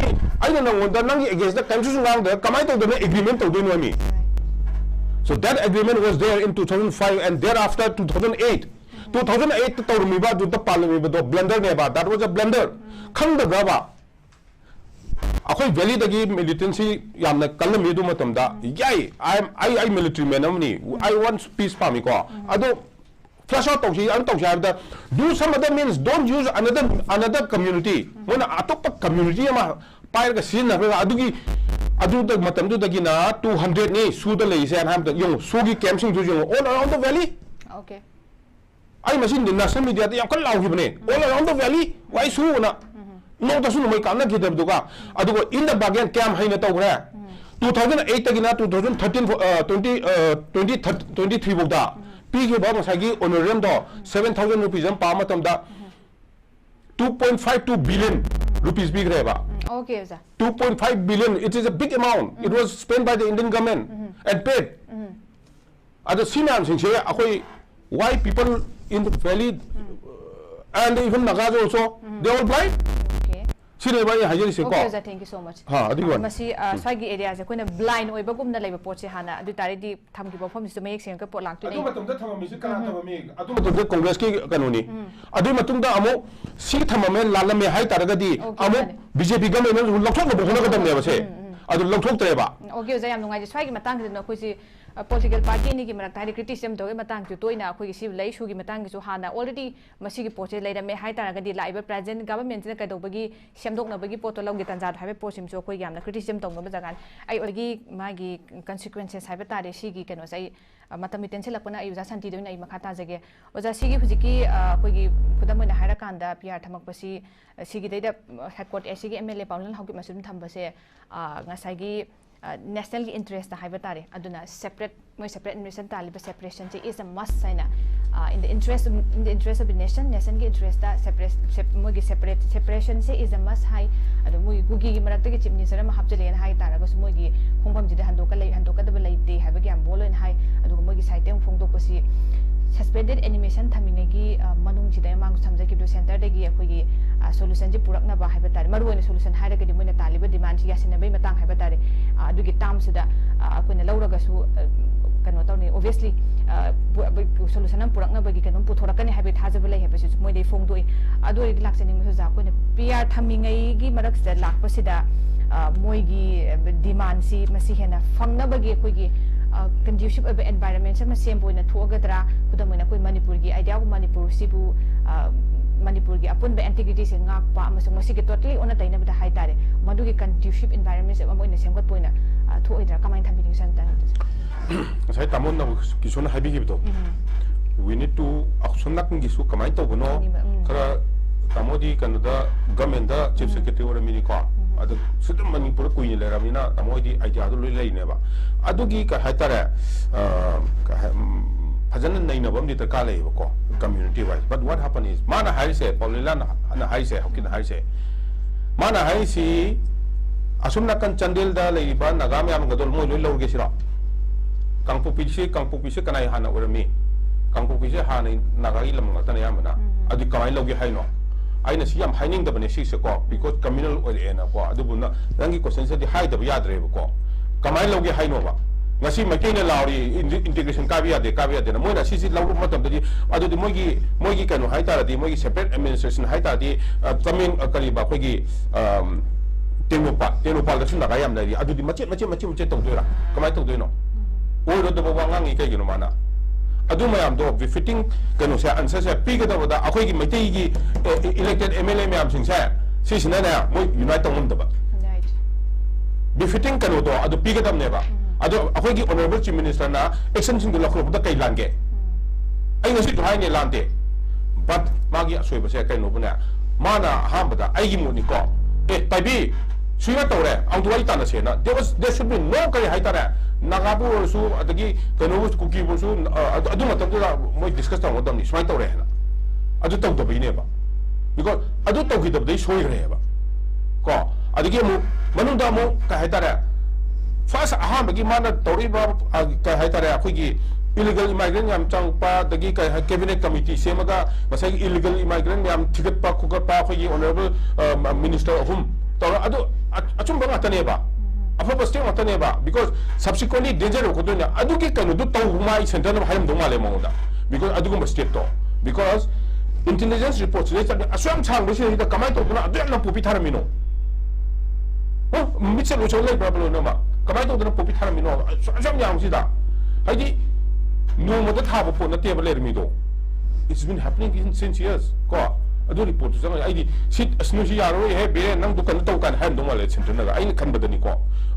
ꯑꯩꯅ ꯅꯪꯉꯣꯟꯗ ꯅꯪꯒꯤ against ꯇ ꯀꯔꯤꯝꯇꯁꯨ ꯉꯥꯡꯗ꯭ꯔꯒ ꯀꯃꯥꯏꯅ ꯇꯧꯗꯅ agreement ꯇꯧꯗꯣꯏꯅꯣ ꯍꯥꯏꯃꯤ? So that agreement was there in two thousand five and thereafter two thousand eight. Two thousand eight ꯇ ꯇꯧꯔꯝꯃꯤꯕ ꯑꯗꯨꯗ ꯄꯥꯜꯂꯝꯃꯤꯕꯗꯣ blunder ꯅꯦꯕ, that was a blunder. ꯈꯪꯗꯕ꯭ꯔꯕ? ꯑꯩꯈꯣꯏ valley ꯗꯒꯤ militancy ꯌꯥꯝꯅ ꯀꯜꯂꯝꯃꯤ ꯑꯗꯨ ꯃꯇꯝꯗ, ꯌꯥꯏ, I am, ꯑꯩ, ꯑꯩ military man ꯑꯃꯅꯤ, I want peace ꯄꯥꯝꯃꯤꯀꯣ, ꯑꯗꯣ flush out ꯇꯧꯁꯤ, ꯑꯗꯨ ꯇꯧꯁꯤ ꯍꯥꯏꯕꯗ, do some other means, don't use another, another community. ꯃꯣꯏꯅ ꯑꯇꯣꯞꯄ community ꯑꯃ ꯄꯥꯏꯔꯒ ꯁꯤꯖꯤꯟꯅꯈ꯭ꯔꯒ ꯑꯗꯨꯒꯤ, ꯑꯗꯨꯗ ꯃꯇꯝꯗꯨꯗꯒꯤꯅ two hundred ꯅꯤ ꯁꯨꯗ ꯂꯩꯔꯤꯁꯦ ꯍꯥꯏꯅ ꯍꯥꯏꯕꯗ, ꯌꯦꯡꯉꯨ, ꯁꯨꯒꯤ camp ꯁꯤꯡꯗꯨꯁꯨ ꯌꯦꯡꯉꯨ, all around the valley. Okay. ꯑꯩ ꯃꯁꯤ national media ꯗ ꯌꯥꯝ ꯀꯟꯅ ꯂꯥꯎꯈꯤꯕꯅꯦ, all around the valley, why ꯁꯨꯅ? ꯅꯣꯡꯃꯇꯁꯨ ꯅꯣꯡꯃꯩ ꯀꯥꯞꯅꯈꯤꯗꯕꯗꯨꯒ, ꯑꯗꯨꯒ in the bargain ꯀꯌꯥꯝ ꯍꯩꯅ ꯇꯧꯈ꯭ꯔꯦ? Two thousand eight ꯇꯒꯤꯅ two thousand thirteen ꯐꯥꯎ, ꯑ, twenty, ꯑ, twenty, twenty three ꯐꯥꯎꯗ ꯄꯤꯈꯤꯕ ꯉꯁꯥꯏꯒꯤ honorarium ꯗꯣ seven thousand rupees ꯑꯃ ꯄꯥꯕ ꯃꯇꯝꯗ two point five two billion rupees ꯄꯤꯈ꯭ꯔꯦꯕ꯫ Okay ꯑꯣꯖꯥ꯫ Two point five billion, it is a big amount. It was spent by the Indian government and paid. ꯑꯗꯣ ꯁꯤ ꯃꯌꯥꯝꯁꯤꯡꯁꯦ ꯑꯩꯈꯣꯏ, why people in the valley and even Nagas also, they all blind? Okay꯫ ꯁꯤꯅꯦꯕ ꯑꯩ ꯍꯥꯏꯖꯔꯤꯁꯦꯀꯣ꯫ Okay ꯑꯣꯖꯥ, thank you so much꯫ ꯍꯥ, ꯑꯗꯨꯒꯤ ꯋꯥꯅꯤ꯫ ꯃꯁꯤ ꯑ, ꯁ꯭ꯋꯥꯏꯒꯤ area ꯁꯦ ꯑꯩꯈꯣꯏꯅ blind ꯑꯣꯏꯕꯒꯨꯝꯅ ꯂꯩꯕ ꯄꯣꯠꯁꯦ ꯍꯥꯟꯅ, ꯑꯗꯨ ꯇꯥꯔꯗꯤ ꯊꯝꯈꯤꯕ ꯋꯥꯐꯝꯁꯤꯁꯨ ꯃꯌꯦꯛ ꯁꯦꯡꯅ ꯄꯣꯠ ꯂꯥꯛꯇꯣꯏꯅꯦ꯫ ꯑꯗꯨ ꯃꯇꯝꯗ ꯊꯝꯃꯝꯃꯤꯁꯦ ꯀꯅꯥ ꯊꯝꯃꯝꯃꯤ? ꯑꯗꯨ ꯃꯇꯝꯗ Congress ꯀꯤ ꯀꯩꯅꯣꯅꯤ꯫ ꯑꯗꯨꯒꯤ ꯃꯇꯨꯡꯗ ꯑꯃꯨꯛ ꯁꯤ ꯊꯝꯃꯝꯃꯦ, ꯂꯥꯜꯂꯝꯃꯦ ꯍꯥꯏ ꯇꯥꯔꯒꯗꯤ Okay, ꯑꯃꯨꯛ ꯃꯥꯅꯦ꯫ B J P government ꯅ ꯂꯧꯊꯣꯛꯅꯕ ꯍꯣꯠꯅꯒꯗꯕꯅꯦꯕ ꯁꯦ꯫ ꯑꯗꯨ ꯂꯧꯊꯣꯛꯇ꯭ꯔꯦꯕ꯫ Okay ꯑꯣꯖꯥ, ꯌꯥꯝ ꯅꯨꯡꯉꯥꯏꯖꯩ꯫ ꯁ꯭ꯋꯥꯏꯒꯤ ꯃꯇꯥꯡꯁꯤꯗꯅ ꯑꯩꯈꯣꯏꯁꯤ ꯑ, political party ꯑꯅꯤꯒꯤ ꯃꯔꯛꯇ ꯍꯥꯏꯗꯤ criticism ꯇꯧꯕꯒꯤ ꯃꯇꯥꯡꯁꯨ ꯇꯣꯏꯅ ꯑꯩꯈꯣꯏꯒꯤ ꯁꯤ ꯂꯩ, ꯁꯨꯒꯤ ꯃꯇꯥꯡꯒꯤꯁꯨ ꯍꯥꯟꯅ already ꯃꯁꯤꯒꯤ ꯄꯣꯠꯁꯦ ꯂꯩꯔꯝꯃꯦ ꯍꯥꯏ ꯇꯥꯔꯒꯗꯤ ꯂꯥꯛꯏꯕ present government ꯁꯤꯅ ꯀꯩꯗꯧꯕꯒꯤ ꯁꯦꯝꯗꯣꯛꯅꯕꯒꯤ ꯄꯣꯠꯇꯣ ꯂꯧꯒꯦ ꯇꯥꯟꯖꯥꯗꯣ ꯍꯥꯏꯕ ꯄꯣꯠꯁꯤꯃꯁꯨ ꯑꯩꯈꯣꯏ ꯌꯥꯝꯅ criticism ꯇꯧꯅꯕ ꯖꯒꯥꯅꯤ꯫ ꯑꯩ ꯑꯣꯏꯒꯤ ꯃꯥꯒꯤ consequences ꯍꯥꯏꯕ ꯇꯥꯔꯦ ꯁꯤꯒꯤ ꯀꯩꯅꯣꯁꯦ ꯑꯩ, ꯑ, ꯃꯇꯝꯗꯤ ꯇꯦꯟꯁꯤꯜꯂꯛꯄꯅ ꯑꯩ ꯑꯣꯖꯥ ꯁꯥꯟꯇꯤꯗ ꯑꯣꯏꯅ ꯑꯩ ꯃꯈꯥ ꯇꯥꯖꯒꯦ꯫ ꯑꯣꯖꯥ, ꯁꯤꯒꯤ ꯍꯧꯖꯤꯛꯀꯤ, ꯑ, ꯑꯩꯈꯣꯏꯒꯤ ꯈꯨꯗꯝ ꯑꯣꯏꯅ ꯍꯥꯏꯔꯀꯥꯟꯗ P R ꯊꯝꯃꯛꯄꯁꯤ, ꯑ, ꯁꯤꯒꯤꯗꯩꯗ, ꯑ, headquarter ꯑꯁꯤꯒꯤ M L A ꯄꯥꯎꯅꯤꯜ ꯍꯥꯎꯀꯤꯞꯅꯁꯨ ꯑꯗꯨꯝ ꯊꯝꯕꯁꯦ, ꯑ, ꯉꯁꯥꯏꯒꯤ ꯑ, national ꯒꯤ interest ꯇ ꯍꯥꯏꯕ ꯇꯥꯔꯦ꯫ ꯑꯗꯨꯅ separate, ꯃꯣꯏ separate administration ꯇꯥꯜꯂꯤꯕ separation say is a must ꯍꯥꯏꯅ, ꯑ, in the interest of, in the interest of the nation, nation ꯒꯤ interest ꯇ separate, sep-, ꯃꯣꯏꯒꯤ separate, separation say is a must ꯍꯥꯏ꯫ ꯑꯗꯣ ꯃꯣꯏꯒꯤ ꯀꯨꯀꯤꯒꯤ ꯃꯔꯛꯇꯒꯤ chief minister ꯑꯃ ꯍꯥꯞꯆꯤꯜꯂꯦꯅ ꯍꯥꯏ ꯇꯥꯔꯒꯁꯨ ꯃꯣꯏꯒꯤ ꯈꯣꯡꯐꯝꯁꯤꯗ ꯍꯟꯗꯣꯛꯀ ꯂꯩ-, ꯍꯟꯗꯣꯛꯀꯗꯕ ꯂꯩꯇꯦ ꯍꯥꯏꯕꯒꯤ ꯌꯥꯝ bold ꯑꯣꯏꯅ ꯍꯥꯏ꯫ ꯑꯗꯨꯒ ꯃꯣꯏꯒꯤ side ꯇ ꯑꯃꯨꯛ ꯐꯣꯡꯗꯣꯛꯄꯁꯤ Suspended animation ꯊꯝꯃꯤꯉꯩꯒꯤ, ꯑ, ꯃꯅꯨꯡꯁꯤꯗ ꯃꯃꯥꯡꯗ ꯊꯝꯖꯈꯤꯕꯗꯣ, centreꯗꯒꯤ ꯑꯩꯈꯣꯏꯒꯤ, ꯑ, solutionꯁꯤ ꯄꯨꯔꯛꯅꯕ ꯍꯥꯏꯕ ꯇꯥꯔꯦ, ꯃꯔꯨꯑꯣꯏꯅ solution ꯍꯥꯏꯔꯒꯗꯤ ꯃꯣꯏꯅ ꯇꯥꯜꯂꯤꯕ demandꯁꯤ ꯌꯥꯁꯤꯟꯅꯕꯒꯤ ꯃꯇꯥꯡ ꯍꯥꯏꯕ ꯇꯥꯔꯦ, ꯑ, ꯑꯗꯨꯒꯤ termꯁꯤꯗ, ꯑ, ꯑꯩꯈꯣꯏꯅ ꯂꯧꯔꯒꯁꯨ, ꯑ, ꯀꯩꯅꯣ ꯇꯧꯅꯤ, obviously, ꯑ, ꯄꯨ-, solution ꯑꯃ ꯄꯨꯔꯛꯅꯕꯒꯤ ꯀꯩꯅꯣꯝ ꯄꯨꯊꯣꯔꯛꯀꯅꯤ ꯍꯥꯏꯕꯒꯤ ꯊꯥꯖꯕ ꯂꯩ ꯍꯥꯏꯕꯁꯤꯁꯨ ꯃꯣꯏꯗꯒꯤ ꯐꯣꯡꯗꯣꯛꯏ꯫ ꯑꯗꯨ ꯑꯣꯏꯔꯗꯤ ꯂꯥꯛꯆꯅꯤꯡꯕꯁꯨ, ꯑꯣꯖꯥ, ꯑꯩꯈꯣꯏꯅ PR ꯊꯝꯃꯤꯉꯩꯒꯤ ꯃꯔꯛꯁꯤꯗ ꯂꯥꯛꯄꯁꯤꯗ, ꯑ, ꯃꯣꯏꯒꯤ demandꯁꯤ ꯃꯁꯤ ꯍꯦꯟꯅ ꯐꯪꯅꯕꯒꯤ ꯑꯩꯈꯣꯏꯒꯤ, ꯑ, conducive ꯑꯣꯏꯕ environment ꯑꯃ ꯁꯦꯝꯕ ꯑꯣꯏꯅ ꯊꯣꯛꯑꯒꯗ꯭ꯔꯥ? ꯈꯨꯗꯝ ꯑꯣꯏꯅ ꯑꯩꯈꯣꯏ ꯃꯅꯤꯄꯨꯔꯒꯤ idea of ꯃꯅꯤꯄꯨꯔꯁꯤꯕꯨ, ꯑ, ꯃꯅꯤꯄꯨꯔꯒꯤ ꯑꯄꯨꯟꯕ integrityꯁꯦ ꯉꯥꯛꯄ ꯑꯃꯁꯨꯡ ꯃꯁꯤꯒꯤ totally ꯑꯣꯟꯅ ꯇꯩꯅꯕꯗ ꯍꯥꯏꯇꯥꯔꯦ, ꯃꯗꯨꯒꯤ conducive environment ꯑꯃ ꯑꯣꯏꯅ ꯁꯦꯝꯒꯠꯄ ꯑꯣꯏꯅ, ꯑ, ꯊꯣꯛꯑꯣꯏꯗ꯭ꯔꯥ? ꯀꯃꯥꯏꯅ ꯊꯝꯕꯤꯅꯤꯡꯉꯤ ꯁꯥꯔ ꯃꯇꯥꯡꯗꯁꯨ? ꯉꯁꯥꯏ ꯇꯥꯃꯣ ꯅꯕꯨꯀꯤꯁꯣꯔꯅ ꯍꯥꯏꯕꯤꯈꯤꯕꯗꯣ, we need to, ꯑꯁꯣꯝ ꯅꯥꯀꯟꯒꯤꯁꯨ ꯀꯃꯥꯏꯅ ꯇꯧꯕꯅꯣ, ꯎꯝ꯫ ꯈꯔ ꯇꯥꯃꯣꯗꯤ ꯀꯩꯅꯣꯗ, governmentꯗ chief secretary ꯑꯣꯏꯔꯝꯃꯤꯅꯤꯀꯣ, ꯑꯗꯨ ꯁꯤꯗ ꯃꯅꯤꯄꯨꯔꯗ ꯀꯨꯏꯅ ꯂꯩꯔꯕꯅꯤꯅ ꯇꯥꯃꯣ ꯍꯣꯏꯗꯤ ideaꯗꯣ ꯂꯣꯏ ꯂꯩꯅꯦꯕ꯫ ꯑꯗꯨꯒꯤ ꯀꯩ ꯍꯥꯏꯇꯥꯔꯦ, ꯑ, ꯀꯩ ꯍꯥꯏ-, ꯎꯝ, ꯐꯖꯅ ꯅꯩꯅꯕ ꯑꯃꯗꯤ ꯗꯔꯀꯥꯔ ꯂꯩꯌꯦꯕꯀꯣ, community wise. But what happen is, ꯃꯥꯅ ꯍꯥꯏꯔꯤꯁꯦ, ꯄꯥꯎꯂꯤꯂꯥꯅ ꯍꯥꯏꯔꯤꯁꯦ, ꯍꯧꯀꯤꯅ ꯍꯥꯏꯔꯤꯁꯦ, ꯃꯥꯅ ꯍꯥꯏꯔꯤꯁꯤ, ꯑꯁꯨꯝ ꯅꯥꯀꯟ ꯆꯥꯟꯗꯦꯜꯗ ꯂꯩꯔꯤꯕ ꯅꯥꯒꯥ ꯃꯌꯥꯝꯒꯗꯣ ꯃꯣꯏ ꯂꯣꯏ ꯂꯧꯔꯒꯦ ꯁꯤꯔꯣ? ꯀꯥꯡꯄꯣꯛꯄꯤꯁꯤ, ꯀꯥꯡꯄꯣꯛꯄꯤꯁꯤ ꯀꯅꯥꯏ ꯍꯥꯟꯅ ꯑꯣꯏꯔꯝꯃꯤ? ꯀꯥꯡꯄꯣꯛꯄꯤꯁꯦ ꯍꯥꯟꯅ ꯅꯥꯒꯥꯒꯤ ꯂꯝ ꯉꯥꯛꯇꯅꯦ ꯑꯌꯥꯝꯕꯅ꯫ ꯑꯗꯨ ꯀꯃꯥꯏꯅ ꯂꯧꯒꯦ ꯍꯥꯏꯅꯣ? ꯑꯩꯅ ꯁꯤ ꯌꯥꯝ ꯍꯥꯏꯅꯤꯡꯗꯕꯅꯦ ꯁꯤꯁꯦꯀꯣ, because communal ꯑꯣꯏꯔꯛꯑꯦꯅꯀꯣ꯫ ꯑꯗꯨꯕꯨ ꯅ-, ꯅꯪꯒꯤ questionꯁꯤꯗꯤ ꯍꯥꯏꯗꯕ ꯌꯥꯗ꯭ꯔꯦꯕꯀꯣ꯫ ꯀꯃꯥꯏꯅ ꯂꯧꯒꯦ ꯍꯥꯏꯅꯣꯕ? ꯉꯁꯤ ꯃꯩꯇꯩꯅ ꯂꯥꯎꯔꯤ, ꯏꯟꯗꯤ-, integration ꯀꯥꯏꯕ ꯌꯥꯗꯦ, ꯀꯥꯏꯕ ꯌꯥꯗꯦꯅ꯫ ꯃꯣꯏꯅ ꯁꯤꯁꯤ ꯂꯧꯔꯨꯕ ꯃꯇꯝꯗꯗꯤ, ꯑꯗꯨꯗꯤ ꯃꯣꯏꯒꯤ, ꯃꯣꯏꯒꯤ ꯀꯩꯅꯣ ꯍꯥꯏꯇꯥꯔꯗꯤ, ꯃꯣꯏꯒꯤ separate administration ꯍꯥꯏꯇꯥꯔꯗꯤ, ꯑ, ꯇꯃꯦꯡ-, ꯑ, ꯀꯔꯤꯕ, ꯑꯩꯈꯣꯏꯒꯤ, ꯑꯝ, ꯇꯦꯡꯅꯧꯄꯥꯜ, ꯇꯦꯡꯅꯧꯄꯥꯜꯗꯁꯨ ꯅꯥꯒꯥ ꯌꯥꯝ ꯂꯩꯔꯤ꯫ ꯑꯗꯨꯗꯤ ꯃꯆꯦꯠ, ꯃꯆꯦꯠ, ꯃꯆꯦꯠ, ꯃꯆꯦꯠ ꯇꯧꯗꯣꯏꯔꯥ? ꯀꯃꯥꯏꯅ ꯇꯧꯗꯣꯏꯅꯣ? ꯑꯣꯏꯔꯣꯏꯗꯕ ꯋꯥ ꯉꯥꯡꯉꯤ ꯀꯩꯒꯤꯅꯣ ꯃꯥꯅ? ꯑꯗꯨ ꯃꯌꯥꯝꯗꯣ befitting ꯀꯩꯅꯣꯁꯦ, answerꯁꯦ ꯄꯤꯒꯗꯕꯗ ꯑꯩꯈꯣꯏꯒꯤ ꯃꯩꯇꯩꯒꯤ, ꯑꯦ, elected MLA ꯃꯌꯥꯝꯁꯤꯡꯁꯦ, ꯁꯤꯁꯤꯅꯅꯦ, ꯃꯣꯏ unite ꯇꯧ ꯉꯝꯗꯕ꯫ Right. Befitting ꯀꯩꯅꯣꯗꯣ ꯑꯗꯨ ꯄꯤꯒꯗꯕꯅꯦꯕ꯫ ꯑꯗꯣ ꯑꯩꯈꯣꯏꯒꯤ honourable chief ministerꯅ actionꯁꯤꯡꯗꯣ ꯂꯧꯈꯠꯂꯛꯄꯗ ꯀꯩ ꯂꯥꯟꯒꯦ? ꯑꯩ ꯉꯁꯤꯁꯨ ꯍꯥꯏꯅꯦ, ꯂꯥꯟꯗꯦ꯫ But ꯃꯥꯒꯤ ꯑꯁꯣꯏꯕꯁꯦ ꯀꯩꯅꯣꯕꯨꯅꯦ, ꯃꯥꯅ ꯑꯍꯥꯟꯕꯗ, ꯑꯩꯒꯤ ꯃꯣꯠꯅꯤꯀꯣ, "ꯑꯦ, ꯄꯥꯏꯕꯤ, ꯁꯨꯃꯥꯏꯅ ꯇꯧꯔꯦ, ꯑꯃꯨꯛꯇ ꯋꯥꯔꯤ ꯇꯥꯟꯅꯁꯦꯅ", there was, there should be no, ꯀꯔꯤ ꯍꯥꯏꯇꯥꯔꯦ, ꯅꯥꯒꯥꯕꯨ ꯑꯣꯏꯔꯁꯨ, ꯑꯗꯒꯤ ꯀꯩꯅꯣꯕꯨ, ꯀꯨꯀꯤꯕꯨꯁꯨ, ꯑ, ꯑꯗꯨ, ꯑꯗꯨ ꯃꯇꯝꯗꯨꯗ ꯃꯣꯏ discuss ꯇꯧꯒꯗꯕꯅꯤ, ꯁꯨꯃꯥꯏꯅ ꯇꯧꯔꯦ ꯍꯥꯏꯅ꯫ ꯑꯗꯨ ꯇꯧꯗꯕꯩꯅꯦꯕ꯫ Because ꯑꯗꯨ ꯇꯧꯈꯤꯗꯕꯗꯩ ꯁꯣꯏꯈ꯭ꯔꯦꯕ꯫ ꯀꯣ, ꯑꯗꯒꯤ ꯑꯃꯨꯛ ꯃꯅꯨꯡꯗ ꯑꯃꯨꯛ ꯀꯩ ꯍꯥꯏꯇꯥꯔꯦ, first ꯑꯍꯥꯟꯕꯒꯤ ꯃꯥꯅ ꯇꯧꯔꯛꯏꯕ, ꯑ, ꯀꯩ ꯍꯥꯏꯇꯥꯔꯦ, ꯑꯩꯈꯣꯏꯒꯤ, Illegal immigrant ꯌꯥꯝ ꯆꯪꯉꯛꯄ, ꯑꯗꯒꯤ ꯀꯩ ꯍꯥꯏ, cabinet committee ꯁꯦꯝꯃꯒ ꯉꯁꯥꯏꯒꯤ illegal immigrant ꯃꯌꯥꯝ ꯊꯤꯒꯠꯄ ꯈꯣꯀꯠꯄ, ꯑꯩꯈꯣꯏꯒꯤ honourable minister ꯑꯍꯨꯝ ꯇꯧꯔ, ꯑꯗꯨ ꯑ- ꯑꯆꯨꯝꯕ ꯉꯥꯛꯇꯅꯦꯕ, ꯑꯐꯕ step ꯉꯥꯛꯇꯅꯦꯕ, because subsequently danger ꯑꯣꯏꯔꯛꯀꯗꯣꯏꯅꯦ꯫ ꯑꯗꯨꯒꯤ ꯀꯩꯅꯣꯗꯨ ꯇꯧꯕ ꯃꯥ centre ꯅ ꯍꯥꯏꯔꯝꯗꯧ ꯃꯥꯜꯂꯦ ꯃꯉꯣꯟꯗ, because ꯑꯗꯨꯒꯨꯝꯕ step to, because intelligence report ꯁꯤꯗꯩ ꯆꯠꯂꯦ꯫ ꯑꯁꯨꯛ ꯌꯥꯝ ꯁꯥꯡꯕ ꯁꯤꯗꯩꯁꯤꯗ ꯀꯃꯥꯏꯅ ꯇꯧꯗꯅ ꯑꯗꯨ ꯌꯥꯝꯅ ꯄꯣꯄꯤ ꯊꯥꯔꯝꯃꯤꯅꯣ? ꯍ? ꯃꯤꯠꯁꯦ ꯂꯣꯏꯁꯜ ꯂꯩꯕ꯭ꯔꯕ ꯂꯣꯏꯅꯃꯛ? ꯀꯃꯥꯏꯅ ꯇꯧꯗꯅ ꯄꯣꯄꯤ ꯊꯥꯔꯝꯃꯤꯅꯣ? ꯑꯁꯨꯛ ꯌꯥꯝ ꯌꯥꯝꯕꯁꯤꯗ, ꯍꯥꯏꯗꯤ, ꯅꯣꯡꯃꯗ ꯊꯥꯕ ꯄꯣꯠ ꯅꯠꯇꯦꯕ ꯂꯩꯔꯝꯃꯤꯗꯣ꯫ It's been happening in since years, ꯀꯣ? ꯑꯗꯨ report ꯇꯨ ꯆꯪꯉꯒ ꯑꯩꯗꯤ ꯁꯤ, "ꯑꯁ, ꯅꯣꯏꯁꯤ ꯌꯥꯔꯔꯣꯏꯍꯦ, ꯕꯤꯔꯦꯟ, ꯅꯪꯗꯣ ꯀꯩꯅꯣ ꯇꯧ," ꯀꯥꯏꯅ ꯍꯥꯏꯔꯝꯗꯧ ꯃꯥꯜꯂꯦ centre ꯅꯒ, ꯑꯩꯅ ꯈꯟꯕꯗꯅꯤꯀꯣ꯫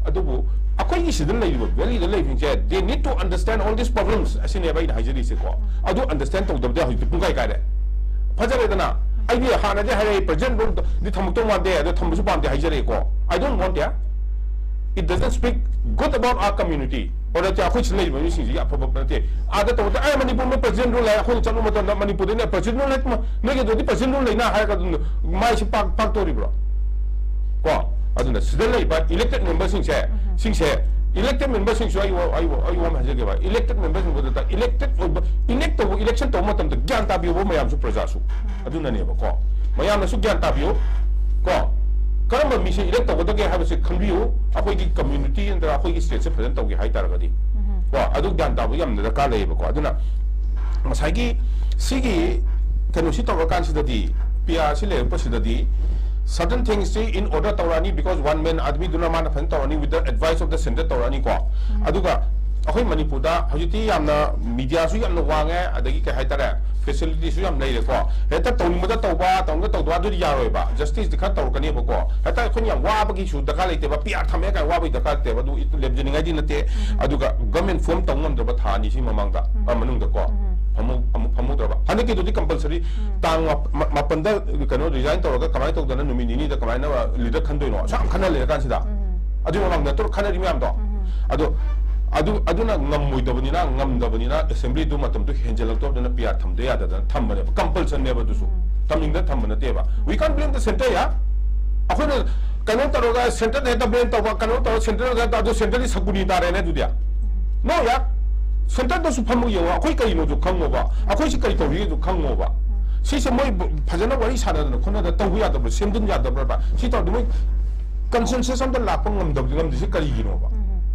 ꯑꯗꯨꯕꯨ ꯑꯩꯈꯣꯏꯒꯤ ꯁꯤꯗ ꯂꯩꯔꯤꯕ valley the ꯂꯩꯕꯁꯤꯡꯁꯦ, they need to understand all these problems ꯑꯁꯤꯅꯦꯕ ꯑꯩꯅ ꯍꯥꯏꯖꯔꯤꯁꯦꯀꯣ꯫ ꯑꯗꯨ understand ꯇꯧꯗꯕꯗ ꯍꯧꯖꯤꯛꯇꯤ ꯄꯨꯡꯀꯥꯏ ꯀꯥꯏꯔꯦ꯫ ꯐꯖꯔꯦꯗꯅ꯫ ꯑꯩꯗꯤ ꯍꯥꯟꯅꯗꯤ ꯍꯥꯏꯔꯛꯏ, President Rule ꯗꯤ ꯊꯝꯃꯛꯇꯧ ꯃꯥꯟꯗꯦ, ꯑꯗꯣ ꯊꯝꯕꯁꯨ ꯄꯥꯝꯗꯦ ꯍꯥꯏꯖꯔꯛꯏꯀꯣ꯫ I don't want that. It doesn't speak good about our community꯫ ꯑꯣꯔꯗꯔꯁꯦ ꯑꯩꯈꯣꯏ ꯁꯤꯗ ꯂꯩꯔꯤꯕ ꯃꯤꯁꯤꯡꯁꯤꯒꯤ ꯑꯐꯕ ꯅꯠꯇꯦ꯫ ꯑꯥꯗ ꯇꯧꯕꯗ, "ꯑꯦ, ꯃꯅꯤꯄꯨꯔꯗ President Rule ꯂꯩ, ꯑꯩꯈꯣꯏꯅ ꯆꯠꯂꯨꯕ ꯃꯇꯝꯗ ꯃꯅꯤꯄꯨꯔꯗ President Rule ꯂꯩ, ꯅꯣꯏꯒꯤ ꯑꯗꯨꯗꯤ President Rule ꯂꯩꯅ?" ꯍꯥꯏꯔꯒ ꯑꯗꯨꯝ ꯃꯥꯏꯁꯤ ꯄꯥꯛ-, ꯄꯥꯛꯇꯧꯔꯤꯕ꯭ꯔꯣ? ꯀꯣ? ꯑꯗꯨꯅ ꯁꯤꯗ ꯂꯩꯕ elected member ꯁꯤꯡꯁꯦ, ꯁꯤꯡꯁꯦ, elected member ꯁꯤꯡꯁꯨ ꯑꯩ ꯋꯥ-, ꯑꯩ ꯋꯥ-, ꯑꯩ ꯋꯥ ꯑꯃ ꯍꯥꯏꯖꯒꯦꯕ, elected member ꯁꯤꯡꯕꯗꯨꯗ elect ꯑꯣꯏꯕ, elect ꯇꯧꯕ, election ꯇꯧꯕ ꯃꯇꯝꯗ ꯒ꯭ꯌꯥꯟ ꯇꯥꯕꯤꯌꯣꯕ ꯃꯌꯥꯝꯁꯨ, ꯄ꯭ꯔꯖꯥꯁꯨ꯫ ꯑꯗꯨꯅꯅꯦꯕꯀꯣ꯫ ꯃꯌꯥꯝꯅꯁꯨ ꯒ꯭ꯌꯥꯟ ꯇꯥꯕꯤꯌꯨ꯫ ꯀꯣ? ꯀꯔꯝꯕ ꯃꯤꯁꯦ elect ꯇꯧꯒꯗꯒꯦ ꯍꯥꯏꯕꯁꯦ ꯈꯟꯕꯤꯌꯨ꯫ ꯑꯩꯈꯣꯏꯒꯤ community ꯅꯠꯇ꯭ꯔꯒ ꯑꯩꯈꯣꯏꯒꯤ state ꯁꯦ ꯐꯖꯅ ꯇꯧꯒꯦ ꯍꯥꯏ ꯇꯥꯔꯒꯗꯤ꯫ ꯀꯣ? ꯑꯗꯨ ꯒ꯭ꯌꯥꯟ ꯇꯥꯕ ꯌꯥꯝꯅ ꯗꯔꯀꯥꯔ ꯂꯩꯌꯦꯕꯀꯣ꯫ ꯑꯗꯨꯅ ꯉꯁꯥꯏꯒꯤ ꯁꯤꯒꯤ ꯀꯩꯅꯣꯁꯤ ꯇꯧꯔꯀꯥꯟꯁꯤꯗꯗꯤ, P R ꯁꯤ ꯂꯩꯔꯛꯄꯁꯤꯗꯗꯤ, certain things ꯁꯤ in order ꯇꯧꯔꯛꯑꯅꯤ, because one man army ꯗꯨꯅ ꯃꯥꯅ ꯐꯖꯅ ꯇꯧꯔꯅꯤ, with the advice of the centre ꯇꯧꯔꯛꯑꯅꯤꯀꯣ꯫ ꯑꯗꯨꯒ ꯑꯩꯈꯣꯏ ꯃꯅꯤꯄꯨꯔꯗ ꯍꯧꯖꯤꯛꯇꯤ ꯌꯥꯝꯅ media ꯁꯨ ꯌꯥꯝꯅ ꯋꯥꯡꯉꯦ, ꯑꯗꯒꯤ ꯀꯩ ꯍꯥꯏꯇꯥꯔꯦ, facility ꯁꯨ ꯌꯥꯝ ꯂꯩꯔꯦꯀꯣ꯫ ꯍꯦꯛꯇ ꯇꯧꯅꯤꯡꯕꯗ ꯇꯧꯕ, ꯇꯧꯅꯤꯡꯕꯗ ꯇꯧꯗꯕ, ꯑꯗꯨꯗꯤ ꯌꯥꯔꯣꯏꯕ꯫ Justice ꯗꯤ ꯈꯔ ꯇꯧꯔꯛꯀꯅꯦꯕꯀꯣ꯫ ꯍꯦꯛꯇ ꯑꯩꯈꯣꯏꯅ ꯌꯥꯝ ꯋꯥꯕꯒꯤꯁꯨ ꯗꯔꯀꯥꯔ ꯂꯩꯇꯦꯕ, P R ꯊꯝꯃꯦ ꯀꯥꯏꯅ ꯋꯥꯕꯒꯤ ꯗꯔꯀꯥꯔ ꯂꯩꯇꯦꯕ꯫ ꯑꯗꯨ ꯂꯦꯞꯖꯅꯤꯡꯉꯥꯏꯗꯤ ꯅꯠꯇꯦ꯫ ꯑꯗꯨꯒ government form ꯇꯧ ꯉꯝꯗ꯭ꯔꯕ ꯊꯥ ꯑꯅꯤꯁꯤ ꯃꯃꯥꯡꯗ, ꯑ, ꯃꯅꯨꯡꯗꯀꯣ꯫ ꯐꯝꯍꯧ-, ꯑꯃꯨꯛ ꯐꯝꯍꯧꯗ꯭ꯔꯕ꯫ ꯍꯟꯗꯛꯀꯤꯗꯨꯗꯤ compulsory ꯇꯥꯡ ꯃꯥꯄ-, ꯃꯥ-, ꯃꯥꯄꯟꯗ ꯀꯩꯅꯣ resign ꯇꯧꯔꯒ ꯀꯃꯥꯏꯅ ꯇꯧꯗꯅ ꯅꯨꯃꯤꯠ ꯅꯤꯅꯤꯗ ꯀꯃꯥꯏꯅ leader ꯈꯟꯗꯣꯏꯅꯣ? ꯑꯁꯨꯛ ꯌꯥꯝ ꯈꯟꯅ ꯂꯩꯔꯀꯥꯟꯁꯤꯗ꯫ ꯑꯗꯨꯒꯤ ꯃꯃꯥꯡꯗ ꯅꯠꯇ꯭ꯔꯣ ꯈꯟꯅꯔꯤ ꯃꯌꯥꯝꯗꯣ? ꯑꯗꯣ ꯑꯗꯨ, ꯑꯗꯨꯅ ꯉꯝꯃꯣꯏꯗꯕꯅꯤꯅ, ꯉꯝꯗꯕꯅꯤꯅ assembly ꯗꯨ ꯃꯇꯝꯗꯨ ꯍꯦꯟꯖꯜꯂꯛꯇꯧꯗꯅ P R ꯊꯝꯗ ꯌꯥꯗꯗꯅ ꯊꯝꯕꯅꯦꯕ꯫ Compulsion ꯅꯦꯕ ꯑꯗꯨꯁꯨ꯫ ꯊꯝꯅꯤꯡꯗꯅ ꯊꯝꯕ ꯅꯠꯇꯦꯕ꯫ We can't blame the centre, ꯌꯥ? ꯑꯩꯈꯣꯏꯅ ꯀꯩꯅꯣ ꯇꯧꯔꯒ centre ꯗ ꯍꯦꯛꯇ blame ꯇꯧꯕ, ꯀꯩꯅꯣ ꯇꯧꯔꯒ centre ꯗ ꯍꯦꯛꯇ, ꯑꯗꯨ centre ꯗꯤ ꯁꯒꯨꯅꯤ ꯇꯥꯔꯦꯅꯦ ꯑꯗꯨꯗꯤ꯫ No, ꯌꯥ? ꯁꯦꯟꯇꯔꯗꯁꯨ ꯐꯝꯃꯒ ꯌꯦꯡꯉꯣ, ꯑꯩꯈꯣꯏ ꯀꯔꯤꯅꯣꯁꯨ ꯈꯪꯉꯣꯕ, ꯑꯩꯈꯣꯏꯁꯤ ꯀꯔꯤ ꯇꯧꯔꯤꯒꯦꯁꯨ ꯈꯪꯉꯣꯕ꯫ ꯁꯤꯁꯦ ꯃꯣꯏ ꯐꯖꯅ ꯋꯥꯔꯤ ꯁꯥꯟꯅꯗꯅ ꯈꯣꯠꯅꯗꯅ ꯇꯧꯕ ꯌꯥꯗꯕ꯭ꯔꯥ, ꯁꯦꯝꯖꯤꯟ ꯌꯥꯗꯕ꯭ꯔꯕ? ꯁꯤ ꯇꯧꯔꯗꯤ ꯃꯣꯏ ꯀꯟꯁꯦꯟꯁꯁ ꯑꯝꯇ ꯂꯥꯛꯄ ꯉꯝꯗꯕ ꯉꯝꯗ꯭ꯔꯤꯁꯤ ꯀꯔꯤꯒꯤꯅꯣꯕ?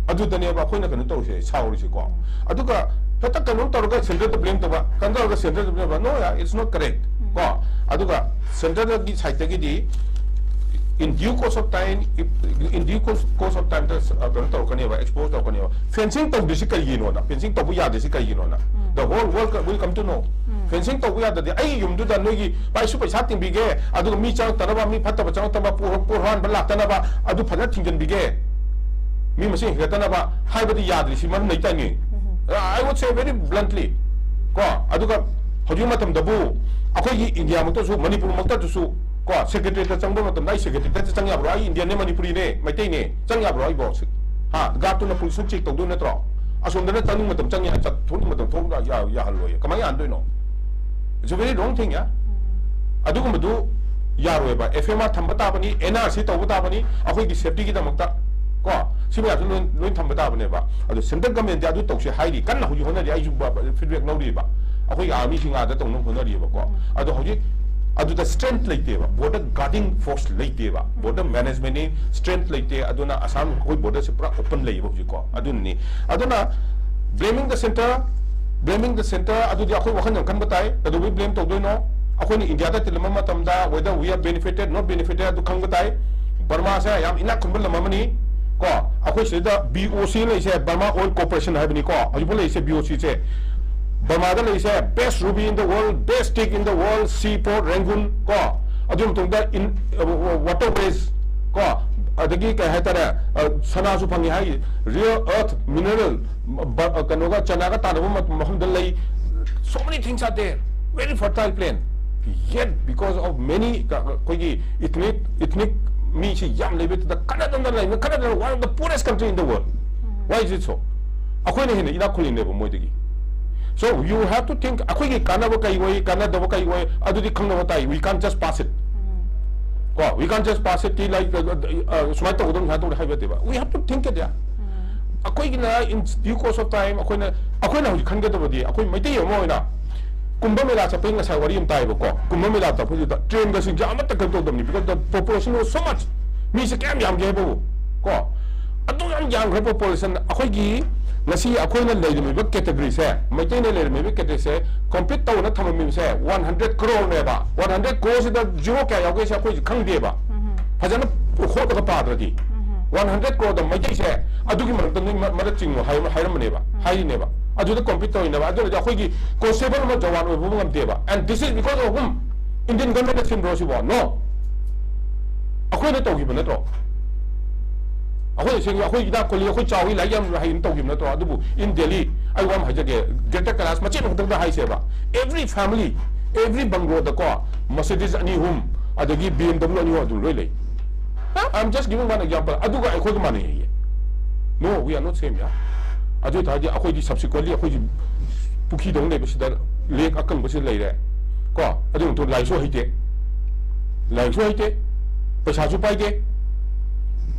ꯑꯗꯨꯗꯅꯦꯕ ꯑꯩꯈꯣꯏꯅ ꯀꯩꯅꯣ ꯇꯧꯔꯤꯁꯦ, ꯁꯥꯎꯔꯤꯁꯤꯀꯣ꯫ ꯑꯗꯨꯒ ꯍꯦꯛꯇ ꯀꯩꯅꯣꯝ ꯇꯧꯔꯒ ꯁꯦꯟꯇꯔꯗ ꯕ꯭ꯂꯦꯝ ꯇꯧꯕ, ꯀꯩꯅꯣ ꯇꯧꯔꯒ ꯁꯦꯟꯇꯔꯗ ꯕ꯭ꯂꯦꯝ ꯇꯧꯕ, no, yeah, it's not correct. ꯀꯣ, ꯑꯗꯨꯒ ꯁꯦꯟꯇꯔꯒꯤ ꯁꯥꯏꯠꯇꯒꯤꯗꯤ in due course of time, in due course course of time ꯗ ꯀꯩꯅꯣ ꯇꯧꯔꯛꯀꯅꯦꯕ, ꯑꯦꯛꯁꯄꯣꯖ ꯇꯧꯔꯛꯀꯅꯦꯕ꯫ ꯐꯦꯟꯁꯤꯡ ꯇꯧꯗ꯭ꯔꯤꯁꯤ ꯀꯩꯒꯤꯅꯣꯅ, ꯐꯦꯟꯁꯤꯡ ꯇꯧꯕ ꯌꯥꯗ꯭ꯔꯤꯁꯤ ꯀꯩꯒꯤꯅꯣꯅ, the whole world will come to know. Fencing ꯇꯧꯕ ꯌꯥꯗ꯭ꯔꯗꯤ ꯑꯩꯒꯤ ꯌꯨꯝꯗꯨꯗ ꯅꯣꯏꯒꯤ ꯄꯩꯁꯥꯁꯨ ꯄꯩꯁꯥ ꯇꯤꯡꯕꯤꯒꯦ, ꯑꯗꯨꯒ ꯃꯤ ꯆꯪꯉꯛꯇꯅꯕ, ꯃꯤ ꯐꯠꯇꯕ ꯆꯪꯉꯛꯇꯅꯕ, ꯄꯣꯔ- ꯄꯣꯔꯍꯥꯟꯕ ꯂꯥꯛꯇꯅꯕ, ꯑꯗꯨ ꯐꯖꯅ ꯊꯤꯡꯖꯤꯟꯕꯤꯒꯦ, ꯃꯤ ꯃꯁꯤꯡ ꯍꯦꯟꯒꯠꯇꯅꯕ ꯍꯥꯏꯕꯗꯤ ꯌꯥꯗ꯭ꯔꯤꯁꯤ ꯃꯔꯝ ꯂꯩꯇꯥꯏꯅꯦ꯫ I would say very bluntly. ꯀꯣ, ꯑꯗꯨꯒ ꯍꯧꯖꯤꯛ ꯃꯇꯝꯗꯕꯨ ꯑꯩꯈꯣꯏꯒꯤ ꯏꯟꯗꯤꯌꯥꯃꯛꯇꯁꯨ, ꯃꯅꯤꯄꯨꯔꯃꯛꯇꯗꯁꯨ, ꯀꯣ, ꯁꯦꯀ꯭ꯔꯦꯇꯔꯤꯌꯦꯠꯇ ꯆꯪꯕ ꯃꯇꯝꯗ ꯑꯩ ꯁꯦꯀ꯭ꯔꯦꯇꯔꯤꯌꯦꯠꯇ ꯆꯪ ꯌꯥꯕ꯭ꯔꯣ? ꯑꯩ ꯏꯟꯗꯤꯌꯥꯟꯅꯦ, ꯃꯅꯤꯄꯨꯔꯤꯅꯦ, ꯃꯩꯇꯩꯅꯦ, ꯆꯪ ꯌꯥꯕ꯭ꯔꯣ ꯑꯩꯕꯣ? ꯍꯥ, ꯒꯥꯔꯗꯇꯨꯅ ꯄꯨꯂꯤꯁꯅ ꯆꯦꯛ ꯇꯧꯗꯣꯏ ꯅꯠꯇ꯭ꯔꯣ? ꯑꯁꯣꯝꯗꯅ ꯆꯪꯅꯤꯡ ꯃꯇꯝ ꯆꯪ ꯌꯥꯏ, ꯆꯠ- ꯊꯣꯛꯅꯤꯡ ꯃꯇꯝ ꯊꯣꯛ ꯌꯥ- ꯌꯥ- ꯌꯥꯍꯜꯂꯣꯏ꯫ ꯀꯃꯥꯏꯅ ꯌꯥꯍꯟꯗꯣꯏꯅꯣ? It's a very wrong thing, yeah? ꯑꯗꯨꯒꯨꯝꯕꯗꯨ ꯌꯥꯔꯣꯏꯕ꯫ F I R ꯊꯝꯕ ꯇꯥꯕꯅꯤ, N R C ꯇꯧꯕ ꯇꯥꯕꯅꯤ, ꯑꯩꯈꯣꯏꯒꯤ ꯁꯦꯐꯇꯤꯒꯤꯗꯃꯛꯇ, ꯀꯣ, ꯁꯤ ꯃꯌꯥꯝꯁꯨ ꯂꯣꯏ ꯂꯣꯏ ꯊꯝꯕ ꯇꯥꯕꯅꯦꯕ꯫ ꯑꯗꯣ ꯁꯦꯟꯇ꯭ꯔꯦꯜ ꯒꯃꯦꯟꯗꯤ ꯑꯗꯨ ꯇꯧꯁꯦ ꯍꯥꯏꯔꯤ, ꯀꯟꯅ ꯍꯧꯖꯤꯛ ꯍꯣꯠꯅꯔꯤ꯫ ꯑꯩꯁꯨ ꯐꯤꯗꯕꯦꯛ ꯂꯧꯔꯤꯕ, ꯑꯩꯈꯣꯏꯒꯤ ꯑꯥꯔꯃꯤꯁꯤꯡ ꯑꯥꯗ ꯇꯧꯅꯕ ꯍꯣꯠꯅꯔꯤꯕꯀꯣ꯫ ꯑꯗꯣ ꯍꯧꯖꯤꯛ ꯑꯗꯨꯗ ꯁ꯭ꯇꯔꯦꯡꯊ ꯂꯩꯇꯦꯕ, ꯕꯣꯔꯗꯔ ꯒꯥꯔꯗꯤꯡ ꯐꯣꯔꯁ ꯂꯩꯇꯦꯕ, ꯕꯣꯔꯗꯔ ꯃꯦꯅꯦꯖꯃꯦꯟꯅꯤ ꯁ꯭ꯇꯔꯦꯡꯊ ꯂꯩꯇꯦ꯫ ꯑꯗꯨꯅ ꯑꯁꯥꯝ ꯑꯩꯈꯣꯏ ꯕꯣꯔꯗꯔꯁꯦ ꯄꯨꯔꯥ ꯑꯣꯄꯟ ꯂꯩꯌꯦꯕ ꯍꯧꯖꯤꯛꯀꯣ꯫ ꯑꯗꯨꯅꯅꯤ꯫ ꯑꯗꯨꯅ blaming the center, blaming the center, ꯑꯗꯨꯗꯤ ꯑꯩꯈꯣꯏ ꯋꯥꯈꯜ ꯌꯥꯝ ꯈꯟꯕ ꯇꯥꯏ꯫ ꯀꯩꯗꯧꯕꯩ ꯕ꯭ꯂꯦꯝ ꯇꯧꯗꯣꯏꯅꯣ? ꯑꯩꯈꯣꯏꯅ ꯏꯟꯗꯤꯌꯥꯗ ꯇꯤꯜꯂꯝꯕ ꯃꯇꯝꯗ whether we are benefited, not benefited ꯑꯗꯨ ꯈꯪꯕ ꯇꯥꯏ꯫ ꯕꯔꯃꯥꯁꯦ ꯌꯥꯝ ꯏꯅꯥꯛ ꯈꯨꯟꯕ ꯂꯝ ꯑꯃꯅꯤ꯫ ꯀꯣ, ꯑꯩꯈꯣꯏ ꯁꯤꯗ B O C ꯂꯩꯁꯦ, Burma Oil Corporation ꯍꯥꯏꯕꯅꯤꯀꯣ, ꯍꯧꯖꯤꯛꯐꯥꯎ ꯂꯩꯔꯤꯁꯦ B O C ꯁꯦ꯫ ꯕꯔꯃꯥꯗ ꯂꯩꯔꯤꯁꯦ best ruby in the world, best stick in the world, seaport, Rangoon, ꯀꯣ, ꯑꯗꯨꯒꯤ ꯃꯇꯨꯡꯗ in, waterways, ꯀꯣ, ꯑꯗꯒꯤ ꯀꯩ ꯍꯥꯏꯇꯥꯔꯦ, ꯑ, ꯁꯅꯥꯁꯨ ꯐꯪꯉꯤ ꯍꯥꯏ, rare earth mineral, ꯕ-, ꯑ, ꯀꯩꯅꯣꯒ ꯆꯅꯥꯒ ꯇꯥꯟꯅꯕ ꯃ-, ꯃꯐꯝꯗ ꯂꯩ꯫ So many things are there, very fertile plain, yet because of many, ꯀ-, ꯑꯩꯈꯣꯏꯒꯤ ethnic, ethnic ꯃꯤꯁꯤ ꯌꯥꯝ ꯂꯩꯕꯗꯨꯗ ꯈꯠꯅꯗꯅ ꯂꯩꯕ, ꯈꯠꯅꯗꯅ, one of the poorest country in the world. Why is it so? ꯑꯩꯈꯣꯏꯅ ꯍꯦꯟꯅ ꯏꯅꯥꯛ ꯈꯨꯜꯂꯤꯅꯦꯕ ꯃꯣꯏꯗꯒꯤ꯫ So you have to think, ꯑꯩꯈꯣꯏꯒꯤ ꯀꯥꯟꯅꯕ ꯀꯩ ꯑꯣꯏ, ꯀꯥꯟꯅꯗꯕ ꯀꯩ ꯑꯣꯏ, ꯑꯗꯨꯗꯤ ꯈꯪꯅꯕ ꯇꯥꯏ꯫ We can't just pass it. ꯀꯣ, we can't just pass it T, like, ꯑ, ꯑ, ꯑ, ꯁꯨꯃꯥꯏꯅ ꯇꯧꯒꯗꯕꯅꯤ, ꯁꯨꯃꯥꯏꯅ ꯇꯧꯒꯗꯕꯅꯤ ꯍꯥꯏꯕ ꯌꯥꯗꯦꯕ꯫ We have to think it, yeah. ꯑꯩꯈꯣꯏꯒꯤꯅ in due course of time ꯑꯩꯈꯣꯏꯅ ꯑꯩꯈꯣꯏꯅ ꯍꯧꯖꯤꯛ ꯈꯟꯒꯗꯕꯗꯤ ꯑꯩꯈꯣꯏ ꯃꯩꯇꯩ ꯑꯃ ꯑꯣꯏꯅ ꯀꯨꯝꯚ ꯃꯦꯂꯥ ꯆꯠꯄꯒꯤ ꯉꯁꯥꯏ ꯋꯥꯔꯤ ꯑꯃ ꯇꯥꯏꯕꯀꯣ, ꯀꯨꯝꯚ ꯃꯦꯂꯥ ꯆꯠꯄꯁꯤꯗ ꯇ꯭ꯔꯦꯟꯒꯁꯤꯡꯁꯦ ꯑꯃꯠꯇ ꯀꯩꯅꯣ ꯇꯧꯗꯕꯅꯤ, because the population was so much. ꯃꯤꯁꯦ ꯀꯌꯥꯝ ꯌꯥꯝꯒꯦ ꯍꯥꯏꯕꯕꯨ ꯀꯣ, ꯑꯗꯨ ꯌꯥꯝ ꯌꯥꯝꯈ꯭ꯔ ꯄꯣꯄꯨꯂꯦꯁꯟ ꯑꯩꯈꯣꯏꯒꯤ ꯉꯁꯤ ꯑꯩꯈꯣꯏꯅ ꯂꯩꯔꯝꯃꯤꯕ ꯀꯦꯇꯒꯔꯤꯁꯦ, ꯃꯩꯇꯩꯅ ꯂꯩꯔꯝꯃꯤꯕ ꯀꯦꯇꯒꯔꯤꯁꯦ ꯀꯝꯄꯤꯠ ꯇꯧꯅ ꯊꯝꯃꯝꯃꯤꯕꯁꯦ ꯋꯥꯟ ꯍꯟꯗ꯭ꯔꯦꯠ ꯀ꯭ꯔꯣꯔꯅꯦꯕ꯫ ꯋꯥꯟ ꯍꯟꯗ꯭ꯔꯦꯠ ꯀ꯭ꯔꯣꯔꯁꯤꯗ ꯖꯤꯔꯣ ꯀꯌꯥ ꯌꯥꯎꯒꯦꯁꯦ ꯑꯩꯈꯣꯏꯁꯦ ꯈꯪꯗꯦꯕ꯫ ꯐꯖꯅ ꯍꯣꯠꯂꯒ ꯄꯥꯗ꯭ꯔꯗꯤ ꯋꯥꯟ ꯍꯟꯗ꯭ꯔꯦꯠ ꯀ꯭ꯔꯣꯔꯗ ꯃꯩꯇꯩꯁꯦ ꯑꯗꯨꯒꯤ ꯃꯔꯛꯇ ꯅꯣꯏ ꯃ- ꯃꯔꯛ ꯆꯤꯡꯉꯣ ꯍꯥꯏ- ꯍꯥꯏꯔꯝꯕꯅꯦꯕ, ꯍꯥꯏꯔꯤꯅꯦꯕ꯫ ꯑꯗꯨꯗ ꯀꯝꯄꯤꯠ ꯇꯧꯔꯤꯅꯦꯕ꯫ ꯑꯗꯨ ꯑꯣꯏꯔꯗꯤ ꯑꯩꯈꯣꯏꯒꯤ ꯀꯣꯟꯁꯇꯦꯕꯜ ꯑꯃ ꯖꯋꯥꯟ ꯑꯣꯏꯕ ꯉꯝꯗꯦꯕ꯫ And this is because of whom? Indian government ꯅ ꯁꯤꯟꯕ꯭ꯔꯣ ꯁꯤꯕꯣ? No. ꯑꯩꯈꯣꯏꯅ ꯇꯧꯈꯤꯕ ꯅꯠꯇ꯭ꯔꯣ? ꯑꯩꯈꯣꯏ ꯑꯁꯦꯡꯕ ꯑꯩꯈꯣꯏ ꯏꯅꯥꯛ ꯈꯨꯜꯂꯤ, ꯑꯩꯈꯣꯏ ꯆꯥꯎꯏ, ꯂꯥꯏꯔꯤꯛ ꯌꯥꯝ ꯍꯩꯅ ꯇꯧꯈꯤꯕ ꯅꯠꯇ꯭ꯔꯣ? ꯑꯗꯨꯕꯨ in Delhi, ꯑꯩ ꯋꯥ ꯑꯃ ꯍꯥꯏꯖꯒꯦ, ꯒ꯭ꯔꯦꯇꯔ ꯀꯩꯂꯥꯁ ꯃꯆꯦꯠ ꯑꯃꯈꯛꯇꯪꯗ ꯍꯥꯏꯁꯦꯕ, every family, every bungalow ꯗꯀꯣ Mercedes ꯑꯅꯤ ꯑꯍꯨꯝ, ꯑꯗꯒꯤ B M W ꯑꯅꯤ ꯑꯍꯨꯝ ꯑꯗꯨꯝ ꯂꯣꯏ ꯂꯩ꯫ I'm just giving one example. ꯑꯗꯨꯒ ꯑꯩꯈꯣꯏꯒ ꯃꯥꯟꯅꯩ ꯍꯥꯏꯌꯦ꯫ No, we are not same, yeah. ꯑꯗꯨ ꯑꯣꯏ ꯇꯥꯔꯗꯤ ꯑꯩꯈꯣꯏꯗꯤ subsequently ꯑꯩꯈꯣꯏꯒꯤ ꯄꯨꯈ꯭ꯔꯤꯗꯧꯅ ꯂꯩꯕꯁꯤꯗ, ꯂꯦꯛ ꯑꯀꯪꯕꯁꯤꯗ ꯂꯩꯔꯦ ꯀꯣ꯫ ꯑꯗꯨ ꯃꯇꯨꯡ ꯂꯥꯏꯔꯤꯛꯁꯨ ꯍꯩꯇꯦ, ꯂꯥꯏꯔꯤꯛꯁꯨ ꯍꯩꯇꯦ, ꯄꯩꯁꯥꯁꯨ ꯄꯥꯏꯗꯦ,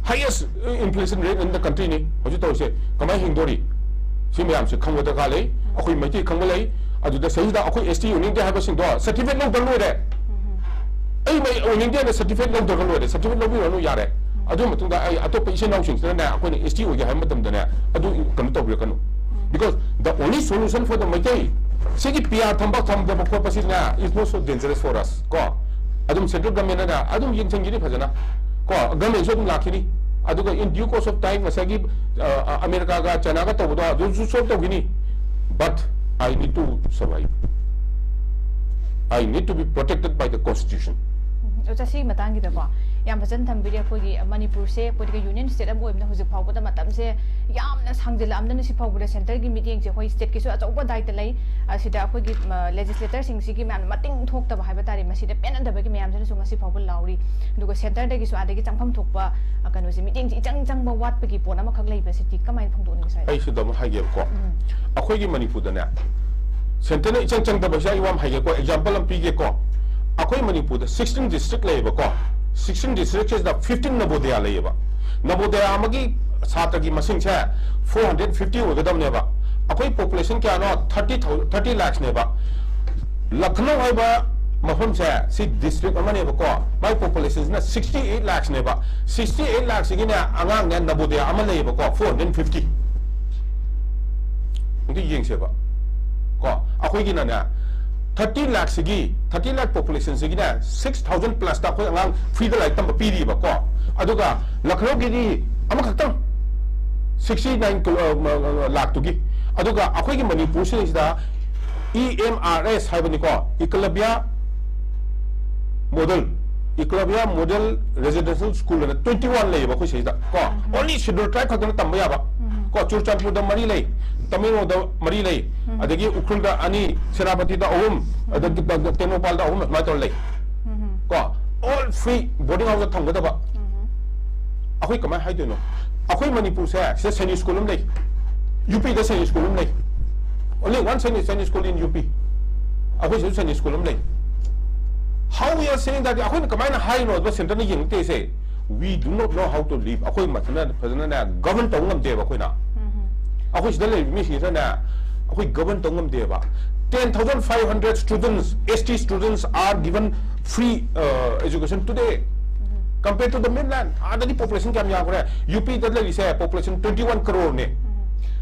highest inflation rate in the country ꯅꯤ ꯍꯧꯖꯤꯛ ꯇꯧꯔꯤꯁꯦ꯫ ꯀꯃꯥꯏꯅ ꯍꯤꯡꯗꯣꯔꯤ? ꯁꯤ ꯃꯌꯥꯝꯁꯦ ꯈꯪꯕ ꯗꯔꯀꯥꯔ ꯂꯩ꯫ ꯑꯩꯈꯣꯏ ꯃꯩꯇꯩ ꯈꯪꯕ ꯂꯩ꯫ ꯑꯗꯨꯗ ꯁꯤꯗꯩꯁꯤꯗ ꯑꯩꯈꯣꯏ S T ꯑꯣꯏꯅꯤꯡꯗꯦ ꯍꯥꯏꯕꯁꯤꯡꯗꯣ certificate ꯂꯧꯗ꯭ꯔ ꯂꯣꯏꯔꯦ꯫ ꯑꯩ ꯃꯩ ꯑꯣꯏꯅꯤꯡꯗꯦꯅ certificate ꯂꯧꯗ꯭ꯔꯒ ꯂꯣꯏꯔꯦ, certificate ꯂꯧꯕꯤꯔꯅꯨ ꯌꯥꯔꯦ꯫ ꯑꯗꯨ ꯃꯇꯨꯡꯗ ꯑꯩ ꯑꯇꯣꯞꯄ ꯏꯆꯤꯟ ꯏꯅꯥꯎꯁꯤꯡꯁꯤꯅꯅꯦ ꯑꯩꯈꯣꯏꯅ S T ꯑꯣꯏꯒꯦ ꯍꯥꯏꯕ ꯃꯇꯝꯗꯅꯦ ꯑꯗꯨ ꯀꯩꯅꯣ ꯇꯧꯕꯤꯔꯛꯀꯅꯨ꯫ Because the only solution for the Meitei, ꯁꯤꯒꯤ P R ꯊꯝꯕ ꯊꯝꯗꯕ ꯈꯣꯠꯄꯁꯤꯅ is not so dangerous for us ꯀꯣ꯫ ꯑꯗꯨꯝ central government ꯅ ꯑꯗꯨꯝ ꯌꯦꯡꯁꯤꯟꯈꯤꯅꯤ ꯐꯖꯅ ꯀꯣ, government ꯁꯨ ꯑꯗꯨꯝ ꯂꯥꯛꯈꯤꯅꯤ꯫ ꯑꯗꯨꯒ in due course of time ꯉꯁꯥꯏꯒꯤ ꯑ, ꯑ, ꯑꯃꯦꯔꯤꯀꯥꯒ ꯆꯥꯏꯅꯥꯒ ꯇꯧꯕꯗꯣ ꯑꯗꯨꯁꯨ solve ꯇꯧꯈꯤꯅꯤ꯫ But I need to survive. I need to be protected by the constitution. ꯎꯝ, ꯑꯣꯖꯥ, ꯁꯤꯒꯤ ꯃꯇꯥꯡꯒꯤꯗꯀꯣ ꯌꯥꯝ ꯐꯖꯅ ꯊꯝꯕꯤꯔꯦ꯫ ꯑꯩꯈꯣꯏꯒꯤ ꯃꯅꯤꯄꯨꯔꯁꯦ political union state ꯑꯃ ꯑꯣꯏꯕꯅ ꯍꯧꯖꯤꯛ ꯐꯥꯎꯕꯗ ꯃꯇꯝꯁꯦ ꯌꯥꯝꯅ ꯁꯥꯡꯖꯤꯜꯂꯛꯑꯕꯅꯤꯅ ꯁꯤ ꯐꯥꯎꯕꯗ centre ꯒꯤ ꯃꯤꯠꯌꯦꯡꯁꯦ ꯑꯩꯈꯣꯏ state ꯀꯤꯁꯨ ꯑꯆꯧꯕ ꯗꯥꯏꯇ ꯂꯩ꯫ ꯑꯁꯤꯗ ꯑꯩꯈꯣꯏꯒꯤ, ꯃ, legislator ꯁꯤꯡꯁꯤꯒꯤ ꯃꯌꯥꯝꯅ ꯃꯇꯤꯡ ꯊꯣꯛꯇꯕ ꯍꯥꯏꯕ ꯇꯥꯔꯦ, ꯃꯁꯤꯗ ꯄꯦꯟꯅꯗꯕꯒꯤ ꯃꯌꯥꯝꯁꯤꯅꯁꯨ ꯉꯁꯤ ꯐꯥꯎꯕ ꯂꯥꯎꯔꯤ꯫ ꯑꯗꯨꯒ centre ꯗꯒꯤꯁꯨ ꯑꯗꯒꯤ ꯆꯪꯐꯝ ꯊꯣꯛꯄ, ꯑ, ꯀꯩꯅꯣꯁꯦ, ꯃꯤꯠꯌꯦꯡꯁꯦ ꯏꯆꯪ ꯆꯪꯕ ꯋꯥꯠꯄꯒꯤ ꯄꯣꯠ ꯑꯃꯈꯛ ꯂꯩꯕꯁꯤꯗꯤ ꯀꯃꯥꯏꯅ ꯐꯣꯡꯗꯣꯛꯅꯤꯡꯉꯤ ꯁ꯭ꯋꯥꯏꯗ? ꯑꯩ ꯁꯤꯗ ꯑꯃ ꯍꯥꯏꯒꯦꯕꯀꯣ꯫ ꯑꯩꯈꯣꯏꯒꯤ ꯃꯅꯤꯄꯨꯔꯗꯅꯦ centre ꯅ ꯏꯆꯪ ꯆꯪꯗꯕꯁꯦ ꯑꯩ ꯋꯥ ꯑꯃ ꯍꯥꯏꯒꯦꯀꯣ, example ꯑꯃ ꯄꯤꯒꯦꯀꯣ꯫ ꯑꯩꯈꯣꯏ ꯃꯅꯤꯄꯨꯔꯗ sixteen district ꯂꯩꯌꯦꯕꯀꯣ, sixteen district ꯁꯤꯗ fifteen ꯅꯕꯣꯗꯌꯥ ꯂꯩꯌꯦꯕ꯫ ꯅꯕꯣꯗꯌꯥ ꯑꯃꯒꯤ ꯁꯥꯇ꯭ꯔꯒꯤ ꯃꯁꯤꯡꯁꯦ four hundred fifty ꯑꯣꯏꯒꯗꯕꯅꯦꯕ꯫ ꯑꯩꯈꯣꯏ population ꯀꯌꯥꯅꯣ? Thirty thousand, thirty lakhsꯅꯦꯕ꯫ ꯂꯈꯅꯧ ꯍꯥꯏꯕ ꯃꯐꯝꯁꯦ ꯁꯤ district ꯑꯃꯅꯦꯕꯀꯣ꯫ ꯃꯥꯏ populationꯁꯤꯅ sixty eight lakhsꯅꯦꯕ꯫ Sixty eight lakhꯁꯤꯒꯤꯅꯦ ꯑꯉꯥꯡꯅꯦ ꯅꯕꯣꯗꯤꯌꯥ ꯑꯃ ꯂꯩꯌꯦꯕꯀꯣ, four hundred fifty꯫ ꯑꯗꯨ ꯌꯦꯡꯁꯦꯕ ꯀꯣ꯫ ꯑꯩꯈꯣꯏꯒꯤꯅꯅꯦ thirty lakhꯁꯤꯒꯤ, thirty lakh populationꯁꯤꯒꯤꯅꯦ six thousand plusꯇ ꯑꯩꯈꯣꯏ ꯑꯉꯥꯡ freeꯗ ꯂꯥꯏꯔꯤꯛ ꯇꯝꯕ ꯄꯤꯔꯤꯕꯀꯣ꯫ ꯑꯗꯨꯒ ꯂꯈꯅꯧꯒꯤꯗꯤ ꯑꯃꯈꯛꯇꯪ, sixty nine ꯀꯤꯂꯣ, ꯑ, ꯃ, ꯃ, ꯂꯥꯛꯇꯨꯒꯤ꯫ ꯑꯗꯨꯒ ꯑꯩꯈꯣꯏꯒꯤ ꯃꯅꯤꯄꯨꯔꯁꯤꯗꯩꯁꯤꯗ E M R S ꯍꯥꯏꯕꯅꯤꯀꯣ, Eklavya Model, Eklavya Model Residential School ꯑꯅ twenty one ꯂꯩꯌꯦꯕ ꯑꯩꯈꯣꯏ ꯁꯤꯗ ꯀꯣ꯫ Only Scheduled Tribe ꯈꯛꯇꯅ ꯇꯝꯕ ꯌꯥꯕ ꯀꯣ꯫ ꯆꯨꯔꯆꯥꯟꯄꯨꯔꯗ ꯃꯔꯤ ꯂꯩ, ꯇꯃꯦꯡꯂꯣꯡꯗ ꯃꯔꯤ ꯂꯩ, ꯑꯗꯒꯤ ꯎꯈ꯭ꯔꯨꯜꯗ ꯑꯅꯤ, ꯁꯦꯅꯥꯄꯇꯤꯗ ꯑꯍꯨꯝ, ꯑꯗꯒꯤ ꯇꯦꯡꯅꯧꯄꯥꯜꯗ ꯑꯍꯨꯝ, ꯑꯗꯨꯃꯥꯏꯅ ꯇꯧꯔ ꯂꯩ ꯀꯣ꯫ All free boarding houseꯇ ꯊꯝꯒꯗꯕ꯫ ꯑꯩꯈꯣꯏ ꯀꯃꯥꯏꯅ ꯍꯥꯏꯗꯣꯏꯅꯣ? ꯑꯩꯈꯣꯏ ꯃꯅꯤꯄꯨꯔꯁꯦ ꯁꯤꯗ ꯁꯩꯅꯤꯛ school ꯑꯃ ꯂꯩ, UPꯗ ꯁꯩꯅꯤꯛ school ꯑꯃ ꯂꯩ, only one ꯁꯩꯅꯤꯛ, ꯁꯩꯅꯤꯛ school in UP꯫ ꯑꯩꯈꯣꯏ ꯁꯤꯗ ꯁꯩꯅꯤꯛ school ꯑꯃ ꯂꯩ꯫ How we are saying that? ꯑꯩꯈꯣꯏꯅ ꯀꯃꯥꯏꯅ ꯍꯥꯏꯔꯤꯅꯣ ꯑꯗꯨꯒ centreꯅ ꯌꯦꯡꯉꯛꯇꯦꯁꯦ? We do not know how to live. ꯑꯩꯈꯣꯏ ꯃꯊꯟꯇ ꯐꯖꯅꯅꯦ govern ꯇꯧꯕ ꯉꯝꯗꯦꯕ ꯑꯩꯈꯣꯏꯅ꯫ ꯑꯩꯈꯣꯏ ꯁꯤꯗ ꯂꯩꯔꯤꯕ ꯃꯤꯁꯤꯡꯁꯤꯅꯅꯦ ꯑꯩꯈꯣꯏ govern ꯇꯧ ꯉꯝꯗꯦꯕ꯫ Ten thousand five hundred students, S T students are given free, uh, education today. Compare to the mainland, ꯑꯥꯗꯗꯤ population ꯀꯌꯥꯝ ꯌꯥꯝꯈ꯭ꯔꯦ? UPꯗ ꯂꯩꯔꯤꯁꯦ population twenty one crore ꯅꯦ꯫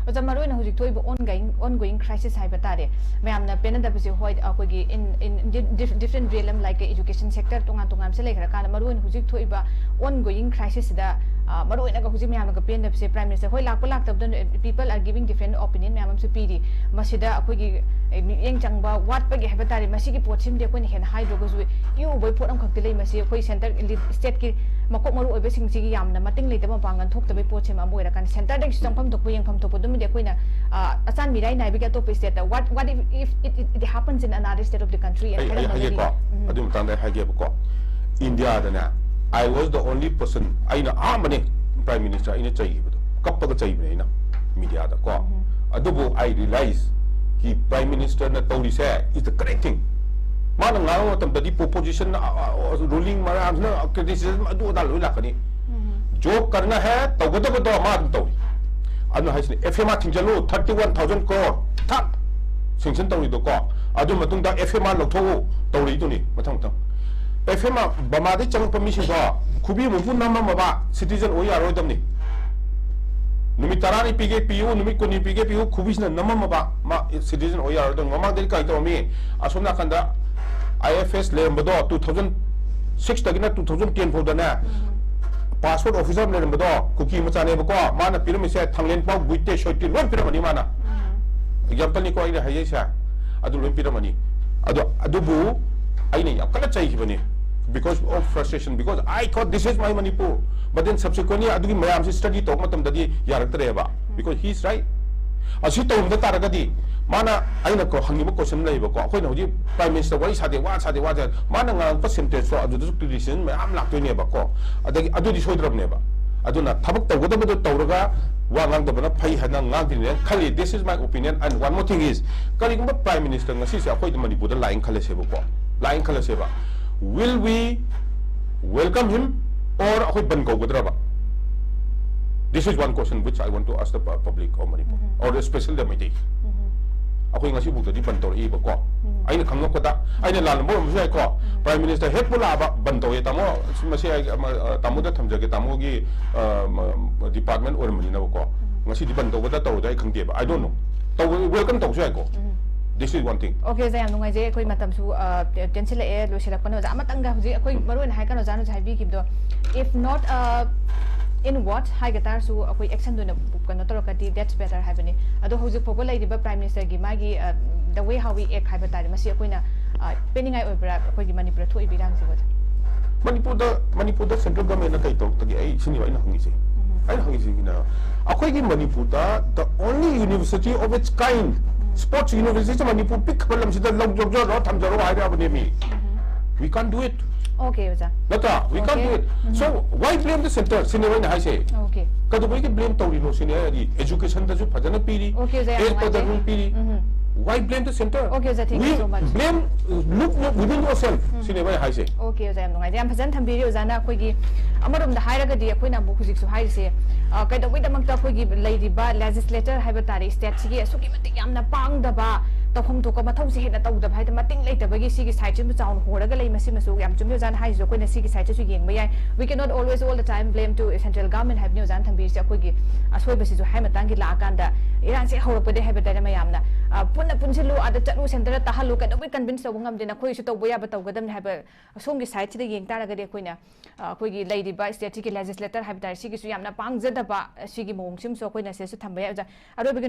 ꯑꯣꯖꯥ, ꯃꯔꯨꯑꯣꯏꯅ ꯍꯧꯖꯤꯛ ꯊꯣꯛꯏꯕ ongoing, ongoing crisis ꯍꯥꯏꯕ ꯇꯥꯔꯦ, ꯃꯌꯥꯝꯅ ꯄꯦꯟꯅꯗꯕꯁꯦ, ꯍꯣꯏ, ꯑꯩꯈꯣꯏꯒꯤ in, in di-, dif-, different realm like education sector ꯇꯣꯉꯥꯟ ꯇꯣꯉꯥꯟꯕꯁꯦ ꯂꯩꯈ꯭ꯔꯀꯥꯟꯗ, ꯃꯔꯨꯑꯣꯏꯅ ꯍꯧꯖꯤꯛ ꯊꯣꯛꯏꯕ ongoing crisis ꯁꯤꯗ, ꯑ, ꯃꯔꯨꯑꯣꯏꯅ ꯍꯧꯖꯤꯛ ꯃꯌꯥꯝꯅꯒ ꯄꯦꯟꯗꯕꯁꯦ, Prime Minister, ꯍꯣꯏ, ꯂꯥꯛꯄ ꯂꯥꯛꯇꯕꯗ people are giving different opinion ꯃꯌꯥꯝ ꯑꯃꯁꯨ ꯄꯤꯔꯤ꯫ ꯃꯁꯤꯗ ꯑꯩꯈꯣꯏꯒꯤ, ꯑꯦ, ꯃꯤꯠꯌꯦꯡ ꯆꯪꯕ ꯋꯥꯠꯄꯒꯤ ꯍꯥꯏꯕ ꯇꯥꯔꯦ, ꯃꯁꯤꯒꯤ ꯄꯣꯠꯁꯤꯃꯗꯤ ꯑꯩꯈꯣꯏꯅ ꯍꯦꯟꯅ ꯍꯥꯏꯗ꯭ꯔꯒꯁꯨ, ꯏꯎ ꯎꯕꯒꯤ ꯄꯣꯠ ꯑꯃꯈꯛꯇꯤ ꯂꯩ꯫ ꯃꯁꯤ ꯑꯩꯈꯣꯏ centre, stateꯀꯤ ꯃꯀꯣꯛ ꯃꯔꯨ ꯑꯣꯏꯕꯁꯤꯡꯁꯤꯒꯤ ꯌꯥꯝꯅ ꯃꯇꯤꯡ ꯂꯩꯇꯕ, ꯃꯄꯥꯡꯒꯜ ꯊꯣꯛꯇꯕꯒꯤ ꯄꯣꯠꯁꯤꯃ ꯑꯃ ꯑꯣꯏꯔꯀꯥꯟꯗ, centreꯗꯒꯤꯁꯨ ꯆꯪꯐꯝ ꯊꯣꯛꯄ, ꯌꯦꯡꯐꯝ ꯊꯣꯛꯄ ꯑꯗꯨꯃꯗꯤ ꯑꯩꯈꯣꯏꯅ, ꯑ, ꯑꯆꯥꯟ ꯃꯤꯔꯥꯏ ꯅꯥꯏꯕꯒꯤ ꯑꯇꯣꯞꯄ stateꯇ, what, what if, if it, it, it happens in another state of the country? ꯑꯩ, ꯑꯩ ꯍꯥꯏꯒꯦꯀꯣ, ꯑꯗꯨ ꯃꯇꯥꯡꯗ ꯑꯩ ꯍꯥꯏꯒꯦꯕꯀꯣ꯫ Indiaꯗꯅꯦ, I was the only person, ꯑꯩꯅ ꯑꯍꯥꯟꯕꯅꯦ Prime Minister ꯑꯩꯅ ꯆꯩꯈꯤꯕꯗꯣ, ꯀꯞꯄꯒ ꯆꯩꯕꯅꯦ ꯑꯩꯅ mediaꯗ ꯀꯣ꯫ ꯑꯗꯨꯕꯨ I realize ꯀꯤ Prime Ministerꯅ ꯇꯧꯔꯤꯁꯦ is the correct thing꯫ ꯃꯥꯅ ꯉꯥꯡꯕ ꯃꯇꯝꯗꯗꯤ proposition, ꯑ, ꯑ, ruling ꯃꯌꯥꯝꯁꯤꯅ criticism ꯑꯗꯨ ꯑꯗꯥ ꯂꯣꯏ ꯂꯥꯛꯀꯅꯤ꯫ ꯖꯣ ꯀꯔꯅ ꯍꯦ ꯇꯧꯒꯗꯕꯗꯣ ꯃꯥ ꯑꯗꯨꯝ ꯇꯧꯔꯤ꯫ ꯑꯗꯨꯅ ꯍꯥꯏꯁꯤꯅꯤ, ꯑꯦꯐ ꯑꯦꯝ ꯑꯥꯔ ꯊꯤꯡꯖꯜꯂꯨ, ꯊꯥꯔꯇꯤ ꯋꯥꯟ ꯊꯥꯎꯖꯟ ꯀ꯭ꯔꯣꯔ ꯊꯛ ꯁꯦꯡꯁꯟ ꯇꯧꯔꯤꯗꯣꯀꯣ꯫ ꯑꯗꯨ ꯃꯇꯨꯡꯗ ꯑꯦꯐ ꯑꯦꯝ ꯑꯥꯔ ꯂꯧꯊꯣꯛꯎ ꯇꯧꯔꯤꯗꯨꯅꯤ ꯃꯊꯪ ꯃꯊꯪ꯫ ꯑꯦꯐ ꯑꯦꯝ ꯑꯥꯔ ꯕꯃꯥꯗꯩ ꯆꯪꯉꯛꯄ ꯃꯤꯁꯤꯡꯗꯣ ꯈꯨꯕꯤ ꯃꯨꯛꯄꯨ ꯅꯝꯃꯝꯃꯕ ꯁꯤꯇꯤꯖꯟ ꯑꯣꯏ ꯌꯥꯔꯣꯏꯗꯕꯅꯤ꯫ ꯅꯨꯃꯤꯠ ꯇꯔꯥꯅꯤ ꯄꯤꯒꯦ ꯄꯤꯌꯨ, ꯅꯨꯃꯤꯠ ꯀꯨꯟꯅꯤ ꯄꯤꯒꯦ ꯄꯤꯌꯨ, ꯈꯨꯕꯤꯁꯤꯅ ꯅꯝꯃꯝꯃꯕ ꯃꯥ ꯁꯤꯇꯤꯖꯟ ꯑꯣꯏ ꯌꯥꯔꯣꯏꯗꯕꯅꯤ꯫ ꯃꯃꯥꯡꯗꯗꯤ ꯀꯔꯤ ꯇꯧꯔꯝꯃꯤ? ꯑꯁꯣꯝ ꯅꯥꯀꯟꯗ ꯑꯥꯏ ꯑꯦꯐ ꯑꯦꯁ ꯂꯩꯔꯝꯕꯗꯣ ꯇꯨ ꯊꯥꯎꯖꯟ ꯁꯤꯛꯁꯇꯒꯤꯅ ꯇꯨ ꯊꯥꯎꯖꯟ ꯇꯦꯟ ꯐꯥꯎꯗꯅꯦ, ꯄꯥꯁꯄꯣꯔꯠ ꯑꯣꯐꯤꯁꯔ ꯑꯃ ꯂꯩꯔꯝꯕꯗꯣ ꯀꯨꯀꯤ ꯃꯆꯥꯅꯦꯕꯀꯣ, ꯃꯥꯅ ꯄꯤꯔꯝꯃꯤꯁꯦ ꯊꯥꯡꯂꯦꯟ ꯄꯥꯎ, ꯒꯨꯏꯇꯦ, ꯁꯣꯏꯇꯤ ꯂꯣꯏ ꯄꯤꯔꯝꯃꯅꯤ ꯃꯥꯅ꯫ ꯑꯦꯛꯖꯥꯝꯄꯜꯅꯤꯀꯣ ꯑꯩꯅ ꯍꯥꯏꯖꯩꯁꯦ, ꯑꯗꯨ ꯂꯣꯏ ꯄꯤꯔꯝꯃꯅꯤ꯫ ꯑꯗꯣ ꯑꯗꯨꯕꯨ ꯑꯩꯅ ꯌꯥꯝ ꯀꯟꯅ ꯆꯩꯈꯤꯕꯅꯤ, because of frustration, because I thought this is my Manipur, but then subsequently ꯑꯗꯨꯒꯤ ꯃꯌꯥꯝꯁꯤ ꯁ꯭ꯇꯗꯤ ꯇꯧꯕ ꯃꯇꯝꯗꯗꯤ ꯌꯥꯔꯛꯇ꯭ꯔꯦꯕ, because he is right꯫ ꯑꯁꯤ ꯇꯧꯔꯝꯗ ꯇꯥꯔꯒꯗꯤ ꯃꯥꯅ, ꯑꯩꯅ ꯀꯣ ꯍꯪꯉꯤꯕ ꯀꯣꯏꯁꯟ ꯂꯩꯌꯦꯕꯀꯣ, ꯑꯩꯈꯣꯏꯅ ꯍꯧꯖꯤꯛ ꯄ꯭ꯔꯥꯏꯝ ꯃꯤꯅꯤꯁꯇꯔ ꯋꯥꯔꯤ ꯁꯥꯗꯦ, ꯋꯥ ꯁꯥꯗꯦ, ꯋꯥ ꯁꯥꯗꯦ, ꯃꯥꯅ ꯉꯥꯡꯉꯛꯄ ꯁꯦꯟꯇꯦꯟꯁꯇꯣ ꯑꯗꯨꯗꯁꯨ ꯀ꯭ꯔꯤꯇꯤꯁꯤꯖꯝ ꯃꯌꯥꯝ ꯂꯥꯛꯇꯣꯏꯅꯦꯕꯀꯣ꯫ ꯑꯗꯒꯤ ꯑꯗꯨꯗꯤ ꯁꯣꯏꯗ꯭ꯔꯕꯅꯦꯕ꯫ ꯑꯗꯨꯅ ꯊꯕꯛ ꯇꯧꯒꯗꯕꯗꯣ ꯇꯧꯔꯒ ꯋꯥ ꯉꯥꯡꯗꯕꯅ ꯐꯩ ꯍꯥꯏꯅ ꯉꯥꯡꯗ꯭ꯔꯤꯅꯦ ꯈꯜꯂꯤ꯫ This is my opinion, and one more thing is, ꯀꯔꯤꯒꯨꯝꯕ ꯄ꯭ꯔꯥꯏꯝ ꯃꯤꯅꯤꯁꯇꯔ ꯉꯁꯤꯁꯦ ꯑꯩꯈꯣꯏꯗ ꯃꯅꯤꯄꯨꯔꯗ ꯂꯥꯛꯑꯦꯅ ꯈꯜꯂꯁꯦꯕꯀꯣ, ꯂꯥꯛꯑꯦꯅ ꯈꯜꯂꯁꯦꯕ, will we welcome him or ꯑꯩꯈꯣꯏ ꯕꯟ ꯀꯧꯒꯗ꯭ꯔꯕ? This is one question which I want to ask the pu- public of Manipur, or especially the Meitei꯫ ꯑꯩꯈꯣꯏ ꯉꯁꯤꯐꯥꯎꯗꯗꯤ ꯕꯟ ꯇꯧꯔꯛꯏꯕꯀꯣ꯫ ꯑꯩꯅ ꯈꯪꯂꯛꯄꯗ, ꯑꯩꯅ ꯂꯥꯜꯂꯝꯕ ꯑꯣꯏꯔꯝꯕꯁꯨ ꯌꯥꯏꯀꯣ꯫ ꯄ꯭ꯔꯥꯏꯝ ꯃꯤꯅꯤꯁꯇꯔ ꯍꯦꯛ ꯄꯨ ꯂꯥꯛꯑꯕ ꯕꯟ ꯇꯧꯋꯦ꯫ ꯇꯥꯃꯣ, ꯃꯁꯤ ꯑꯩ, ꯑꯃ, ꯑ, ꯇꯥꯃꯣꯗ ꯊꯝꯖꯒꯦ, ꯇꯥꯃꯣꯒꯤ, ꯑ, ꯃ-, ꯗꯤꯄꯥꯔꯠꯃꯦꯟ ꯑꯣꯏꯔꯝꯕꯅꯤꯅꯕꯀꯣ꯫ ꯉꯁꯤꯗꯤ ꯕꯟ ꯇꯧꯒꯗ꯭ꯔꯥ ꯇꯧꯔꯣꯏꯗ꯭ꯔꯥ ꯑꯩ ꯈꯪꯗꯦꯕ, I don't know꯫ ꯇꯧꯕ, ꯋꯦꯜꯀꯝ ꯇꯧꯕꯁꯨ ꯌꯥꯏꯀꯣ꯫ This is one thing꯫ Okay, ꯑꯣꯖꯥ, ꯌꯥꯝ ꯅꯨꯡꯉꯥꯏꯖꯩ꯫ ꯑꯩꯈꯣꯏ ꯃꯇꯝꯁꯨ, ꯑ, ꯇꯦꯟꯁꯤꯜꯂꯛꯑꯦ, ꯂꯣꯏꯁꯤꯜꯂꯛꯄꯅ꯫ ꯑꯣꯖꯥ, ꯑꯃꯇꯪꯒ ꯍꯧꯖꯤꯛ ꯑꯩꯈꯣꯏ ꯃꯔꯨ ꯑꯣꯏꯅ ꯍꯥꯏꯔꯀꯥꯟꯗ ꯑꯣꯖꯥꯅ ꯍꯧꯖꯤꯛ ꯍꯥꯏꯕꯤꯈꯤꯕꯗꯣ, if not, uh, in what ꯍꯥꯏꯒ ꯇꯥꯔꯁꯨ ꯑꯩꯈꯣꯏ action ꯗ ꯑꯣꯏꯅ ꯀꯩꯅꯣ ꯇꯧꯔꯒꯗꯤ that's better ꯍꯥꯏꯕꯅꯤ꯫ ꯑꯗꯣ ꯍꯧꯖꯤꯛ ꯐꯥꯎꯕ ꯂꯩꯔꯤꯕ ꯄ꯭ꯔꯥꯏꯝ ꯃꯤꯅꯤꯁꯇꯔꯒꯤ ꯃꯥꯒꯤ, ꯑ, the way how we act ꯍꯥꯏꯕ ꯇꯥꯔꯦ, ꯃꯁꯤ ꯑꯩꯈꯣꯏꯅ, ꯑ, ꯄꯦꯟꯅꯤꯡꯉꯥꯏ ꯑꯣꯏꯕ꯭ꯔꯥ ꯑꯩꯈꯣꯏꯒꯤ ꯃꯅꯤꯄꯨꯔꯗ ꯊꯣꯛꯏꯕ ꯏꯔꯥꯡꯁꯤꯕꯨ, ꯑꯣꯖꯥ? ꯃꯅꯤꯄꯨꯔꯗ, ꯃꯅꯤꯄꯨꯔꯗ ꯁꯦꯟꯇ꯭ꯔꯦꯜ ꯒꯚꯔꯟꯃꯦꯟꯠꯅ ꯀꯩ ꯇꯧꯔꯛꯇꯒꯦ? ꯑꯩ ꯁꯤꯅꯤꯕ ꯑꯩꯅ ꯍꯪꯉꯤꯁꯦ꯫ ꯑꯩꯅ ꯍꯪꯉꯤꯁꯤꯅ, ꯑꯩꯈꯣꯏꯒꯤ ꯃꯅꯤꯄꯨꯔꯗ the only university of its kind, sports university ꯁꯦ ꯃꯅꯤꯄꯨꯔ ꯄꯤꯛꯈ꯭ꯔꯕ ꯂꯝꯁꯤꯗ ꯂꯧ-, ꯂꯧꯖꯔꯣ, ꯊꯝꯖꯔꯣ ꯍꯥꯏꯔꯕꯅꯦꯃꯤ꯫ We can't do it. Okay, ꯑꯣꯖꯥ꯫ ꯅꯠꯇ꯭ꯔꯥ? We can't do it. So why blame the center? ꯁꯤꯅꯦꯕ ꯑꯩꯅ ꯍꯥꯏꯁꯦ꯫ ꯑꯣꯀꯦ꯫ ꯀꯩꯗꯧꯕꯒꯤ ꯕ꯭ꯂꯦꯝ ꯇꯧꯔꯤꯅꯣ ꯁꯤꯅꯦ ꯑꯩ ꯍꯥꯏꯗꯤ꯫ ꯑꯦꯖꯨꯀꯦꯁꯟꯗꯁꯨ ꯐꯖꯅ ꯄꯤꯔꯤ, ꯑꯣꯀꯦ, ꯑꯣꯖꯥ, ꯌꯥꯝ ꯍꯦꯜꯠꯇ ꯅꯨꯡꯉꯥꯏꯖꯩ꯫ ꯐꯖꯅ ꯄꯤꯔꯤ꯫ Why blame the center? Okay, sir, thank you We so much. Blame, uh, look, look within yourself. ꯁꯤꯅꯦꯕ ꯑꯩ ꯍꯥꯏꯁꯦ. Okay, ꯑꯣꯖꯥ, ꯌꯥꯝ ꯅꯨꯡꯉꯥꯏꯖꯔꯦ꯫ ꯌꯥꯝ ꯐꯖꯅ ꯊꯝꯕꯤꯔꯤ ꯑꯣꯖꯥꯅ꯫ ꯑꯩꯈꯣꯏꯒꯤ ꯑꯃꯔꯣꯝꯗ ꯍꯥꯏꯔꯒꯗꯤ ꯑꯩꯈꯣꯏꯅ ꯑꯃꯨꯛ ꯍꯧꯖꯤꯛꯁꯨ ꯍꯥꯏꯔꯤꯁꯦ, ꯑ, ꯀꯩꯗꯧꯕꯩꯗꯃꯛꯇ ꯑꯩꯈꯣꯏꯒꯤ ꯂꯩꯔꯤꯕ ꯂꯦꯖꯤꯁꯂꯦꯇꯔ ꯍꯥꯏꯕ ꯇꯥꯔꯦ, ꯁ꯭ꯇꯦꯠꯁꯤꯒꯤ ꯑꯁꯨꯛꯀꯤ ꯃꯇꯤꯛ ꯌꯥꯝꯅ ꯄꯥꯡꯗꯕ, ꯇꯧꯐꯝ ꯊꯣꯛꯄ ꯃꯊꯧꯁꯦ ꯍꯦꯟꯅ ꯇꯧꯗꯕ ꯍꯥꯏꯗꯤ ꯃꯇꯤꯡ ꯂꯩꯇꯕꯒꯤ ꯁꯤꯒꯤ ꯁꯥꯏꯠꯁꯤꯃ ꯆꯥꯎꯅ ꯍꯣꯔꯒ ꯂꯩ꯫ ꯃꯁꯤꯃꯁꯨ ꯌꯥꯝ ꯆꯨꯝꯃꯤ ꯑꯣꯖꯥꯅ ꯍꯥꯏꯁꯤꯁꯨ꯫ ꯑꯩꯈꯣꯏꯅ ꯁꯤꯒꯤ ꯁꯥꯏꯠꯁꯤꯁꯨ ꯌꯦꯡꯕ ꯌꯥꯏ꯫ We cannot always, all the time, blame to central government ꯍꯥꯏꯕꯅꯤ ꯑꯣꯖꯥꯅ ꯊꯝꯕꯤꯔꯤꯁꯦ꯫ ꯑꯩꯈꯣꯏꯒꯤ ꯑꯁꯣꯏꯕꯁꯤꯁꯨ ꯍꯥꯏ ꯃꯇꯥꯡꯒꯤ ꯂꯥꯛꯑꯀꯥꯟꯗ ꯏꯔꯥꯡꯁꯦ ꯍꯧꯔꯛꯄꯗꯒꯤ ꯍꯥꯏꯕ ꯇꯥꯔꯦ ꯃꯌꯥꯝꯅ, ꯑ, ꯄꯨꯟꯅ ꯄꯨꯟꯁꯤꯜꯂꯨ, ꯑꯗ ꯆꯠꯂꯨ, ꯁꯦꯟꯇꯔꯗ ꯇꯥꯍꯜꯂꯨ, ꯀꯩꯗꯧꯕꯩ ꯀꯟꯚꯤꯟꯁ ꯇꯧꯕ ꯉꯝꯗꯦ? ꯅꯈꯣꯏꯁꯨ ꯇꯧꯕ ꯌꯥꯕ ꯇꯧꯒꯗꯕꯅꯤ ꯍꯥꯏꯕ ꯁꯣꯝꯒꯤ ꯁꯥꯏꯠꯁꯤꯗ ꯌꯦꯡ ꯇꯥꯔꯒꯗꯤ ꯑꯩꯈꯣꯏꯅ, ꯑ, ꯑꯩꯈꯣꯏꯒꯤ ꯂꯩꯔꯤꯕ ꯁ꯭ꯇꯦꯠꯁꯤꯒꯤ ꯂꯦꯖꯤꯁꯂꯦꯇꯔ ꯍꯥꯏꯕ ꯇꯥꯔꯦ, ꯁꯤꯒꯤꯁꯨ ꯌꯥꯝꯅ ꯄꯥꯡꯖꯗꯕ, ꯁꯤꯒꯤ ꯃꯑꯣꯡꯁꯤꯃꯁꯨ ꯑꯩꯈꯣꯏꯅ ꯁꯤꯗꯁꯨ ꯊꯝꯕ ꯌꯥꯏ ꯑꯣꯖꯥ꯫ ꯑꯔꯣꯏꯕꯒꯤ